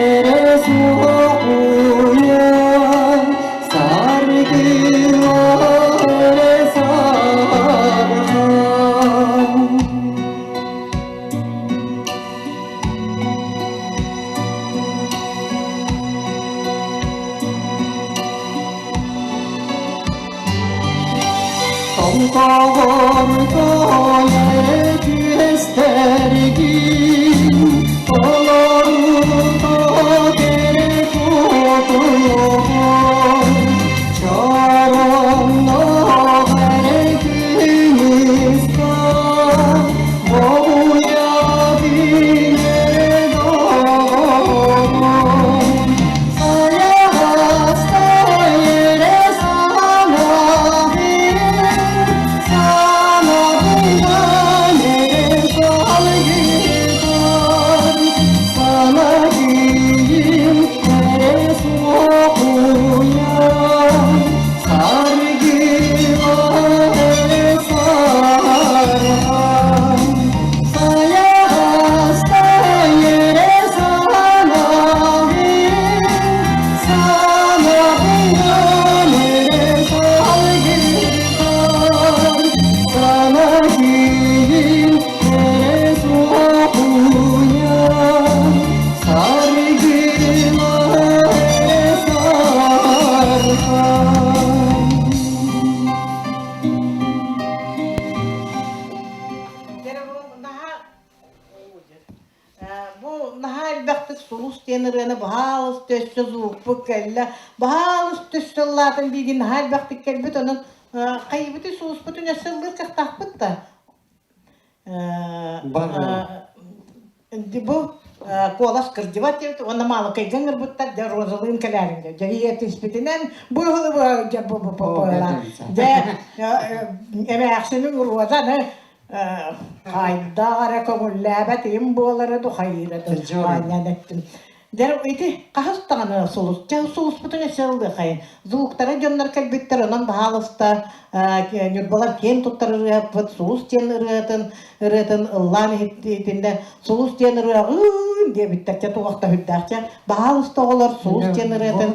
эрэ суохуйан, саргылаах эрэ сархан. Тоҥхоҕор тоойо түөстэргин, толору кэрэ куотуйугун, чороҥноох эрэ күнүскэ, боҕуйабын эрэ доҕорум. Сайаҕастай эрэ санаһын, элбэхтик Сулус диэн ырыаны баһаалыста өссө звукпут кэллэ, баһаалыста өссө ыллаатын диигин наһаа элбэхтик кэлбит, онон хайыбыты сулуспутун өссө ыллыыр кыахтаахпыт да. Бу куолас кырдьыбат диэбит уонна Маалыкайга ыҥырбыттар дьэ Розалыын кэлээриҥ дьэ ийэтиспитинэн бу дьэ бу бу дьэ эмээхсинин Роза аны хайдах эрэ көҥүллээбэт им буолара ду хайыыра ду аанньан эттим Дьэ ити хаһыс даҕаны сулус, дьэ сулуспутун өссө ыллыахайын. Звуктара дьоннор кэлбиттэр, онон баһаалыста Ньурбалар киэн туттар ырыаппыт Сулус диэн ырыатын ырыатын ыллаан иһиттиннэ Сулус диэн ырыаҕыын диэбиттэр чэ туох да сүрдээх чэ баһаалыста оҕолор Сулус диэн ырыатын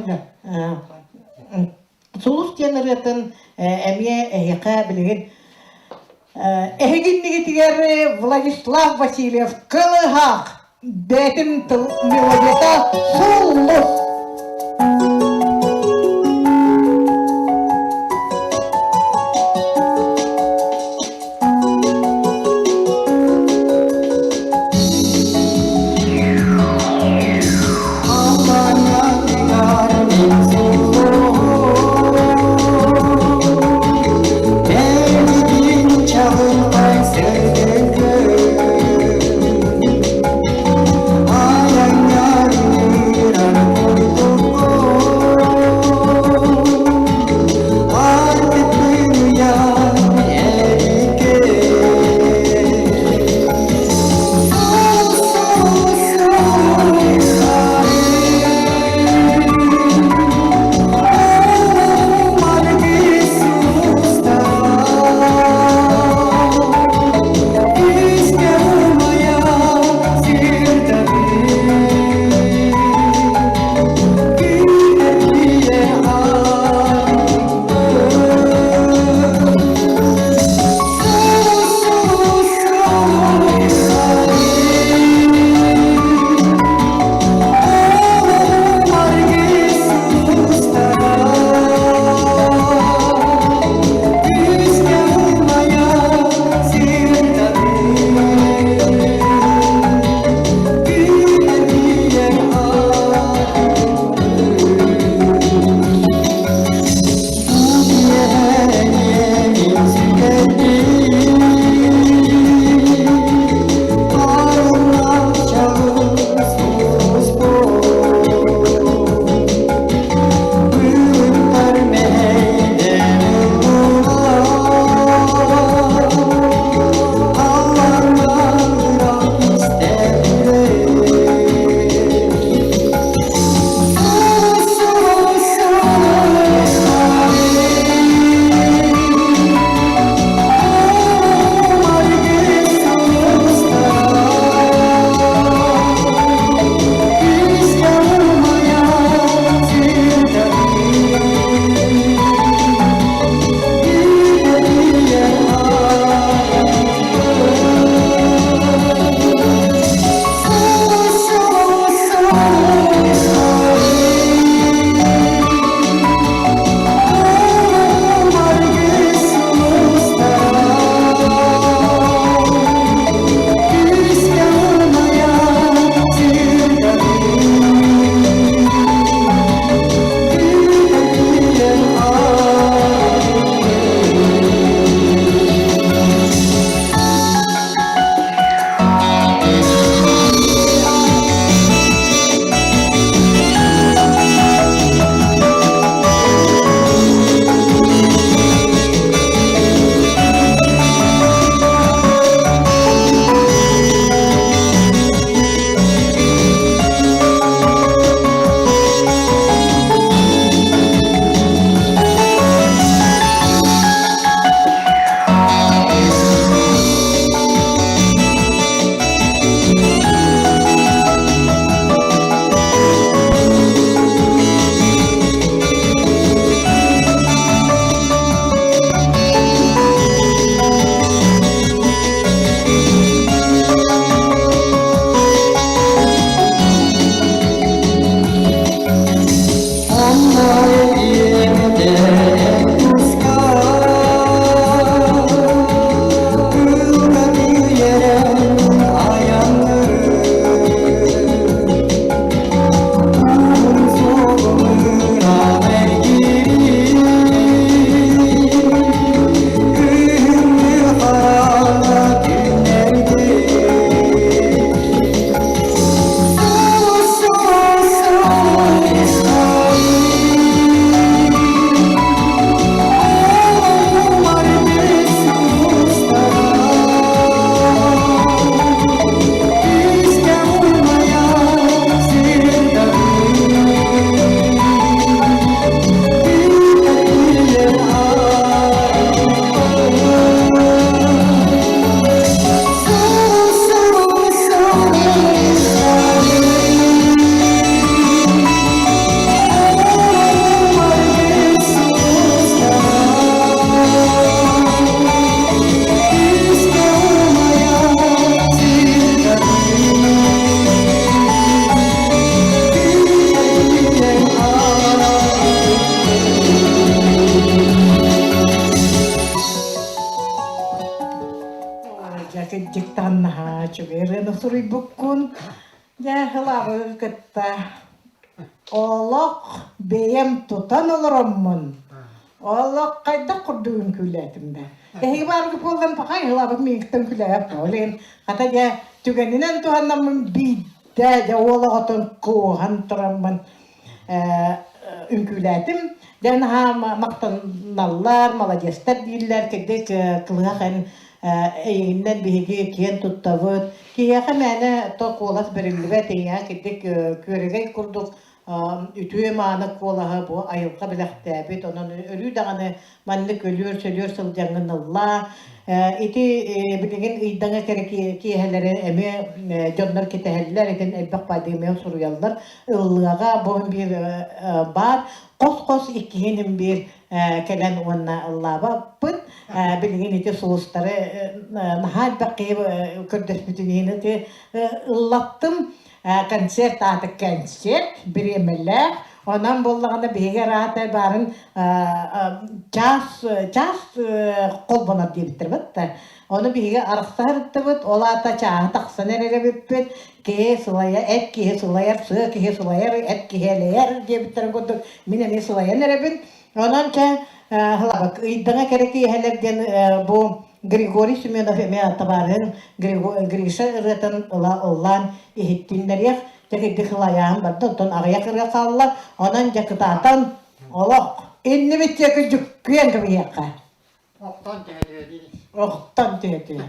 Сулус диэн ырыатын эмиэ эһиэхэ билигин эһигиннигитигэр Владислав Васильев Кылыһах бэйэтин тыл мелодията Сулус. ырыаны суруйбуккун. Дьэ, ылаабы кытта олох бэйэм тутан олороммун. Олох хайдах курдук үҥкүүлээтим да. Эһиги бааргы буоллан пахай ылаабыт миигиттэн күлээп ол иһин хата дьэ түгэнинэн туһаннаммын биирдэ дьэ уол оҕотун кууһан тураммын үҥкүүлээтим. Дьэ наһаа махтаналлар, маладьыастар дииллэр, кырдьык кылыһах эн эйигиннэн биһиги киэн туттабыт. Киһиэхэ мээнэ то куолас бэриллибэт, эйиэхэ кырдьык күөрэгэй курдук үтүө-мааны куолаһы бу айылҕа бэлэхтээбит, онон өрүү даҕаны маннык өлүөр-сөлүөр сылдьаҥҥын ыллаа. Ити билигин ыйдаҥа кэрэ киэһэлэри эмиэ дьоннор кэтэһэллэр, итин элбэх баайдыгымыйан суруйаллар. Ыллыаҕа бу биир баар, хос-хос иккиһин биир кэлэн уонна ыллаабаппыт. Билигин ити сулустары наһаа элбэх киһи көрдөспүтүн иһин ити ыллаттым. Концерт аата концерт, бириэмэлээх. Онон буоллаҕына биһиги араата баарын чаас чаас холбонор диэбиттэр бытта. Ону биһиги арахсаһырыттыбыт, ол аата чааһы тахсан эрэр эбиппит. Киһи сылайа, эт киһи сылайар, сыа киһи сылайар, эт киһи элэйэр диэбиттэрин курдук мин эмиэ сылайан эрэбин. Онон чэ ыйдаҥа кэрэ киэһэлэр диэн бу Григорий Семенов эмиэ табаарыһын Гриша ырыатын ыла ыллаан иһиттиннэриэх, дьэ кырдьык ылайаан барда, оттон аҕыйах ырыа хаалла, онон дьэ кытаатан олох иннибит диэки дьүккүйэн кэбиһиэххэ. Охтон түһэ диир. Охтон түһэ түһэ.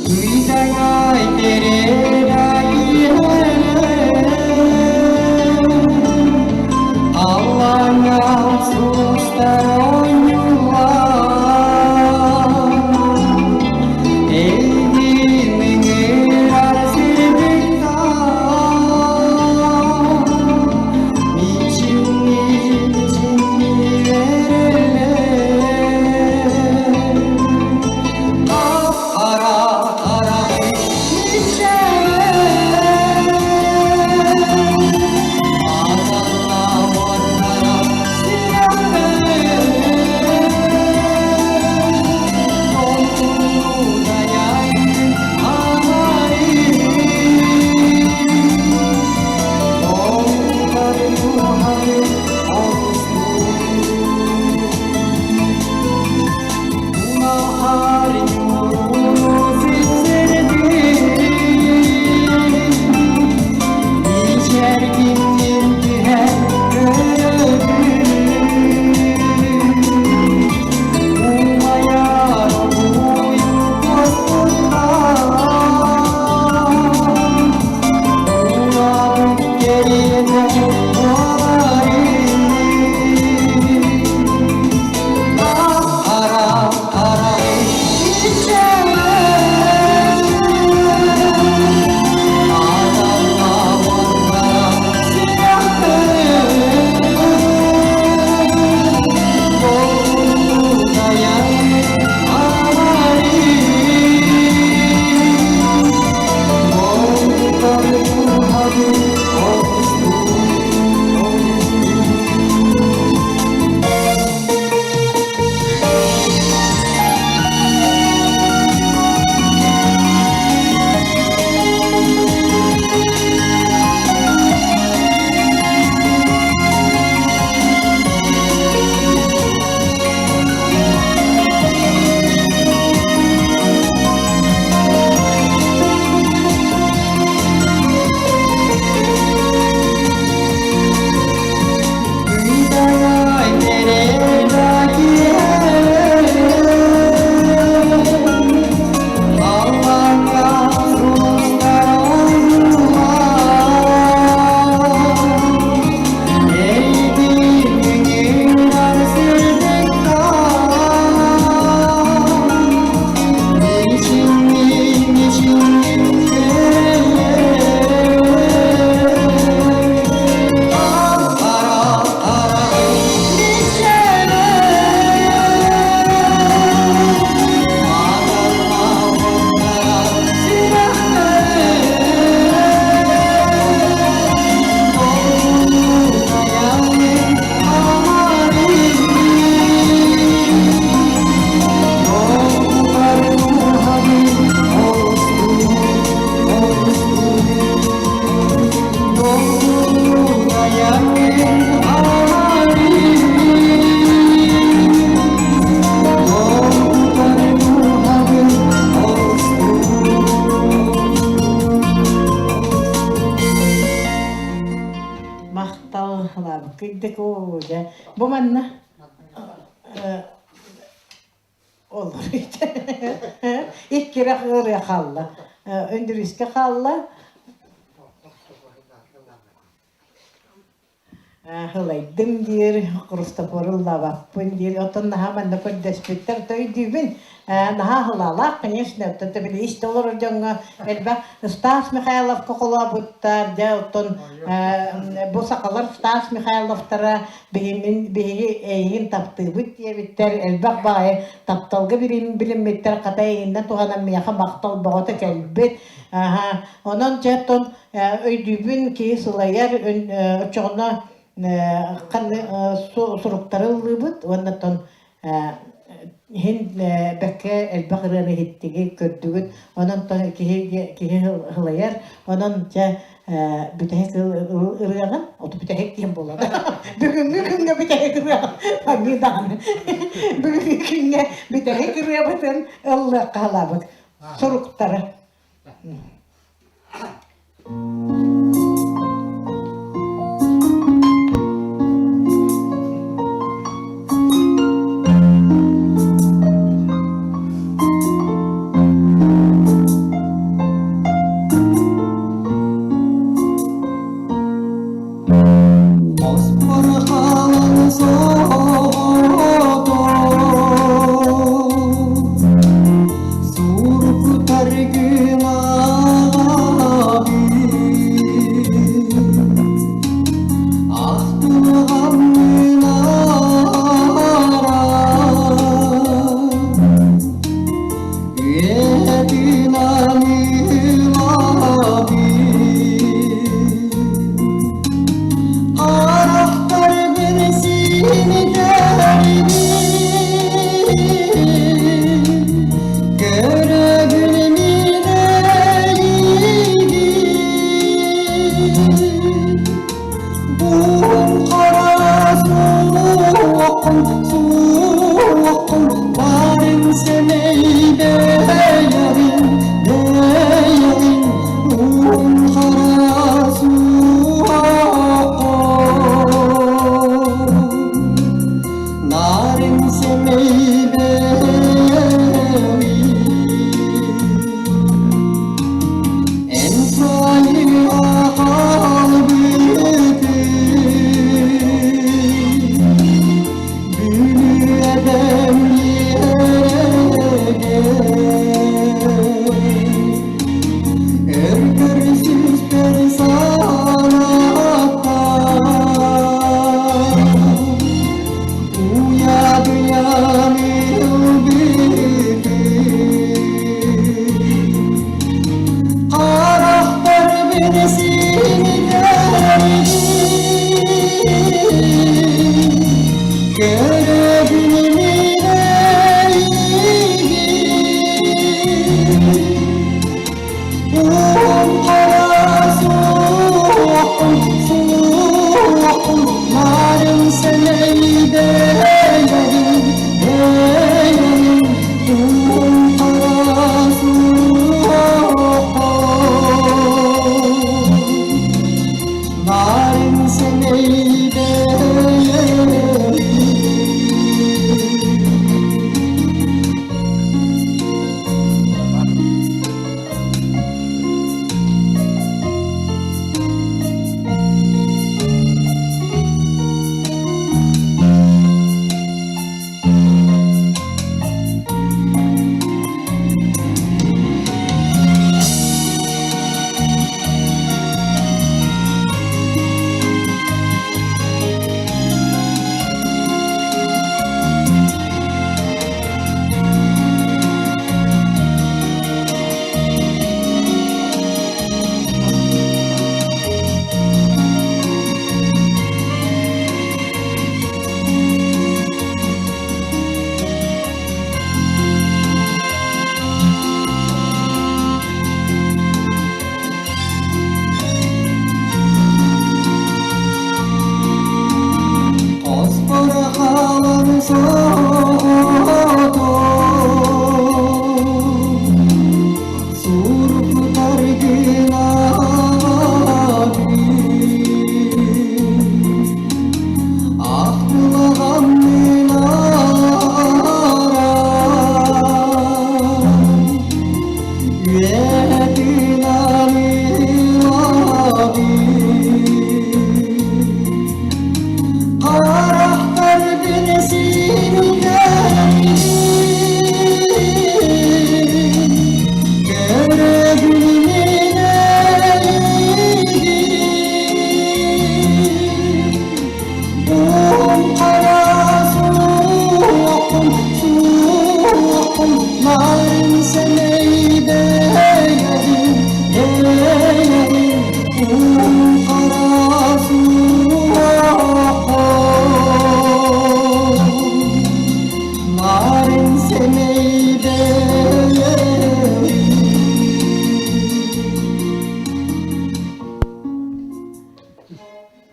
Ыйдаҥай кэрэ. Махтал лаабыккыйдык оо дьэ бу манна олор иккирэх ырыа хаалла Өндүрүскэ хаалла Ылайдым диир, Христофору ыллаабаппын диир. Оттон наһаа манна көрдөспүттэр, то өйдүүбүн. Наһаа аһылаалаах, конечно, оттон били истэ олорор дьоҥҥо элбэх Стас Михайловка холообуттар, дьэ оттон бу сахалар Стас Михайловтара биһигин биһиги эйигин таптыыбыт диэбиттэр, элбэх баҕайы тапталга билиммиттэр, хата эйигиннэн туһанан миэхэ махтал бөҕөтө кэлбит. Аха, онон дьэ оттон Өйдүүбүн, киһи сылайар, оччоҕуна суруктары ыллыыбыт уонна оттон иһин бэккэ элбэх ырыаны иһиттигит, көрдүгүт. Онон киһи киһи ылайар. Онон дьэ бүтэһик ырыаҕын, оту бүтэһик диэн буолар. Бүгүҥҥү күҥҥэ бүтэһик ырыаҕын аньыы даҕаны. Бүгүҥҥү күҥҥэ бүтэһик ырыабытын ыллыахха халаабыт. Суруктары. Оспор хаалан соҕотох Суурукутар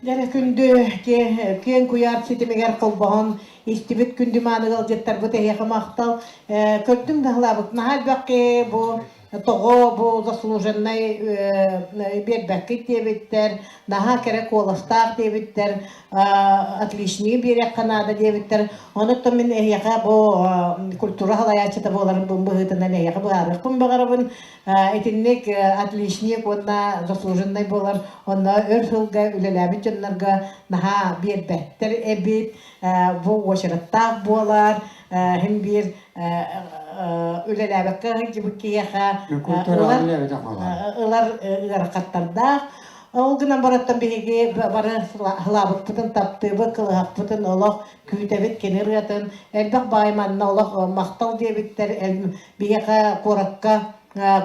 Дьэ күндү киэҥ куйаар ситимигэр холбоһон истибит күндү мааны ыалдьыттарбыт эһиэхэ махтал. Көрдүм да ылаабыт наһаа элбэх бу тоҕо бу заслуженнай биэрбэккит диэбиттэр, наһаа кэрэ куоластаах диэбиттэр, отличные биэриэххэ наада диэбиттэр. Онуттан мин эһиэхэ бу культура салайааччыта буоларым быһыытынан эһиэхэ быһаарыахпын баҕарабын. Итинник отличник уонна заслуженный буолар онно өр сылга үлэлээбит дьоннорго наһаа биэрбэттэр эбит. Бу уочараттаах буолар, һин биир үлэлээбэккэ сылдьыбыт киһиэхэ ылар ылар ыарахаттардаах. Ол гынан бараттан биһиги бары сылаабыппытын таптыыбыт, кылыһахпытын олох күүтэбит кини ырыатын. Элбэх баай манна олох махтал диэбиттэр. Биһиэхэ куоракка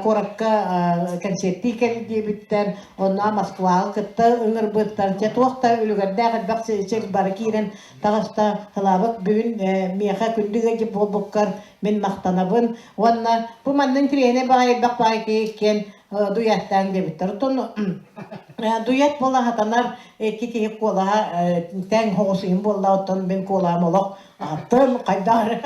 куоракка кэнсиэртии кэл диэбиттэр, онно Москваҕа кытта ыҥырбыттар. Дьэ туох да үлүгэрдээх элбэх сир бары киирэн таҕыста. Ылаабыт бүгүн миэхэ күндү ыалдьыт буолбуккар мин махтанабын. Уонна бу манна интириэһинэй баҕайы элбэх баҕайы киһи киэн дуяттаан диэбиттэр. Оттон дуят буола сатанар икки киһи куолаһа тэҥ хоҕусуйун буолла, оттон мин куолаһым олох атын хайдах эрэ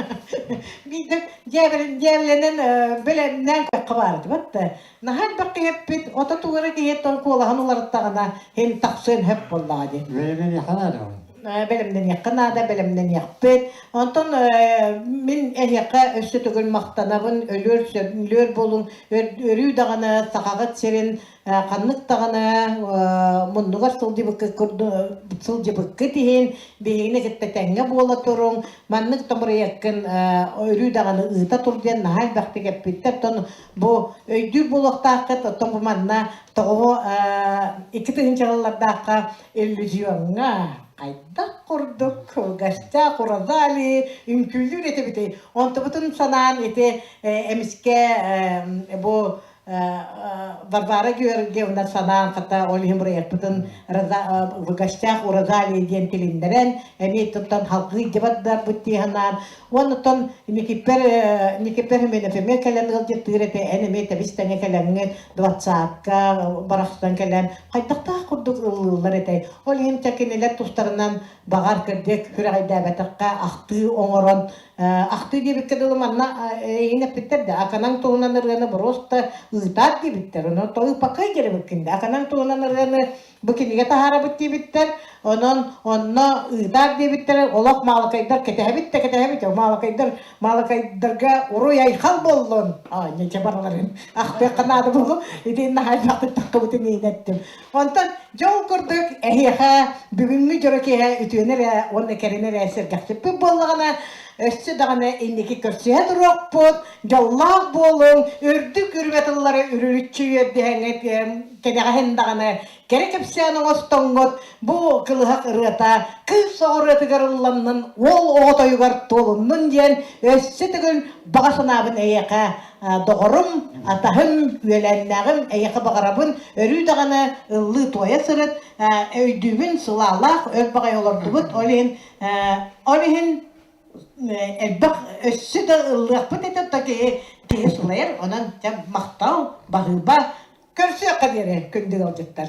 биирдэ дьээбэлэнэн бэлэмнээн көххө баар этибат да наһаа элбэх киһи эппит ото тугу эрэ киһи куолаһын уларыттаҕына һин тахсыан сөп буоллаҕа дии Бэлэмнэниэххэ наада бэлэмнэниэххэ наада бэлэмнэниэхпит онтон мин эһиэхэ өссө төгүл махтанабын өлүөр сөбүлүөр буолуҥ өрүү даҕаны сахаҕыт сирин ханнык даҕаны муннугар сылдьыбыккыт сылдьыбыккыт иһин биһигини кытта тэҥҥэ буола туруҥ маннык томуруйаккын өрүү даҕаны ыыта тур диэн наһаа элбэхтик эппиттэр оттон бу өйдүүр буолуохтааххыт оттон бу манна тоҕо 2000 сыллардаахха иллюзиоҥҥа хайдах курдук в гостях у Розалии үҥкүүлүүр этибитий онтубутун санаан ити эмискэ бу Варвара Георгиевна санаан хата ол иһин бырайыакпытын в гостях у Розалии диэн тилиннэрэн эмиэ туттан халгыы дьабардарбыт дии санаан уонна Никиппер Никиппер Хименов эмиэ кэлэн ыалдьыттыыр этэ эн эмиэ тэбис тэҥэ кэлэҥҥин двадцатка барахсан кэлэн хайдахтаах курдук ыллыыллар этэй ол иһин кинилэр тустарынан баҕар кырдьык күрэҕэйдээбэтэххэ ахтыы оҥорон ахтыы диэбиккэ дылы манна эйигин эппиттэр да аканаҥ туһунан ырыаны просто ыытаат диэбиттэр онон тоҕо диэбиккин да аканаҥ туһунан ырыаны бу кинигэ таһаарабыт диэбиттэр онон онно ыытаат диэбиттэр олох маалыкайдар кэтэһэбит да кэтэһэбит маалыкайдар маалыкайдарга уруй айхал буоллун а нече бараларын ахтыахха наада буолу ити наһаа элбэхтик таххыбытын иинэттим онтон дьол курдук эһиэхэ бүгүҥҥү дьоро киэһэ үтүөнү эрэ уонна кэрэни эрэ сэргэхсиппит буоллаҕына өссө даҕаны инники көрсүһэ туруохпут дьоллоох буолуҥ үрдүк үрүмэ тыллары үрүлүччү үөрдүһэҥҥит кэнэҕэһин даҕаны кэрэ кэпсээн оҥостоҥҥут бу кылыһах ырыата кыыс оҕо ырыатыгар ылланнын уол оҕо тойугар туолуннун диэн өссө төгүл баҕа санаабын эйиэхэ доҕорум атаһым үөлээннээҕим эйиэхэ баҕарабын өрүү даҕаны ыллыы туойа сырыт өйдүүбүн сылаалаах өр баҕайы олордубут ол иһин ол иһин элбэх өссө да ыллыахпыт этэ то киһи киһи сылайар онон дьэ махтал баһыыба көрсүөххэ диэри күндү ыалдьыттар.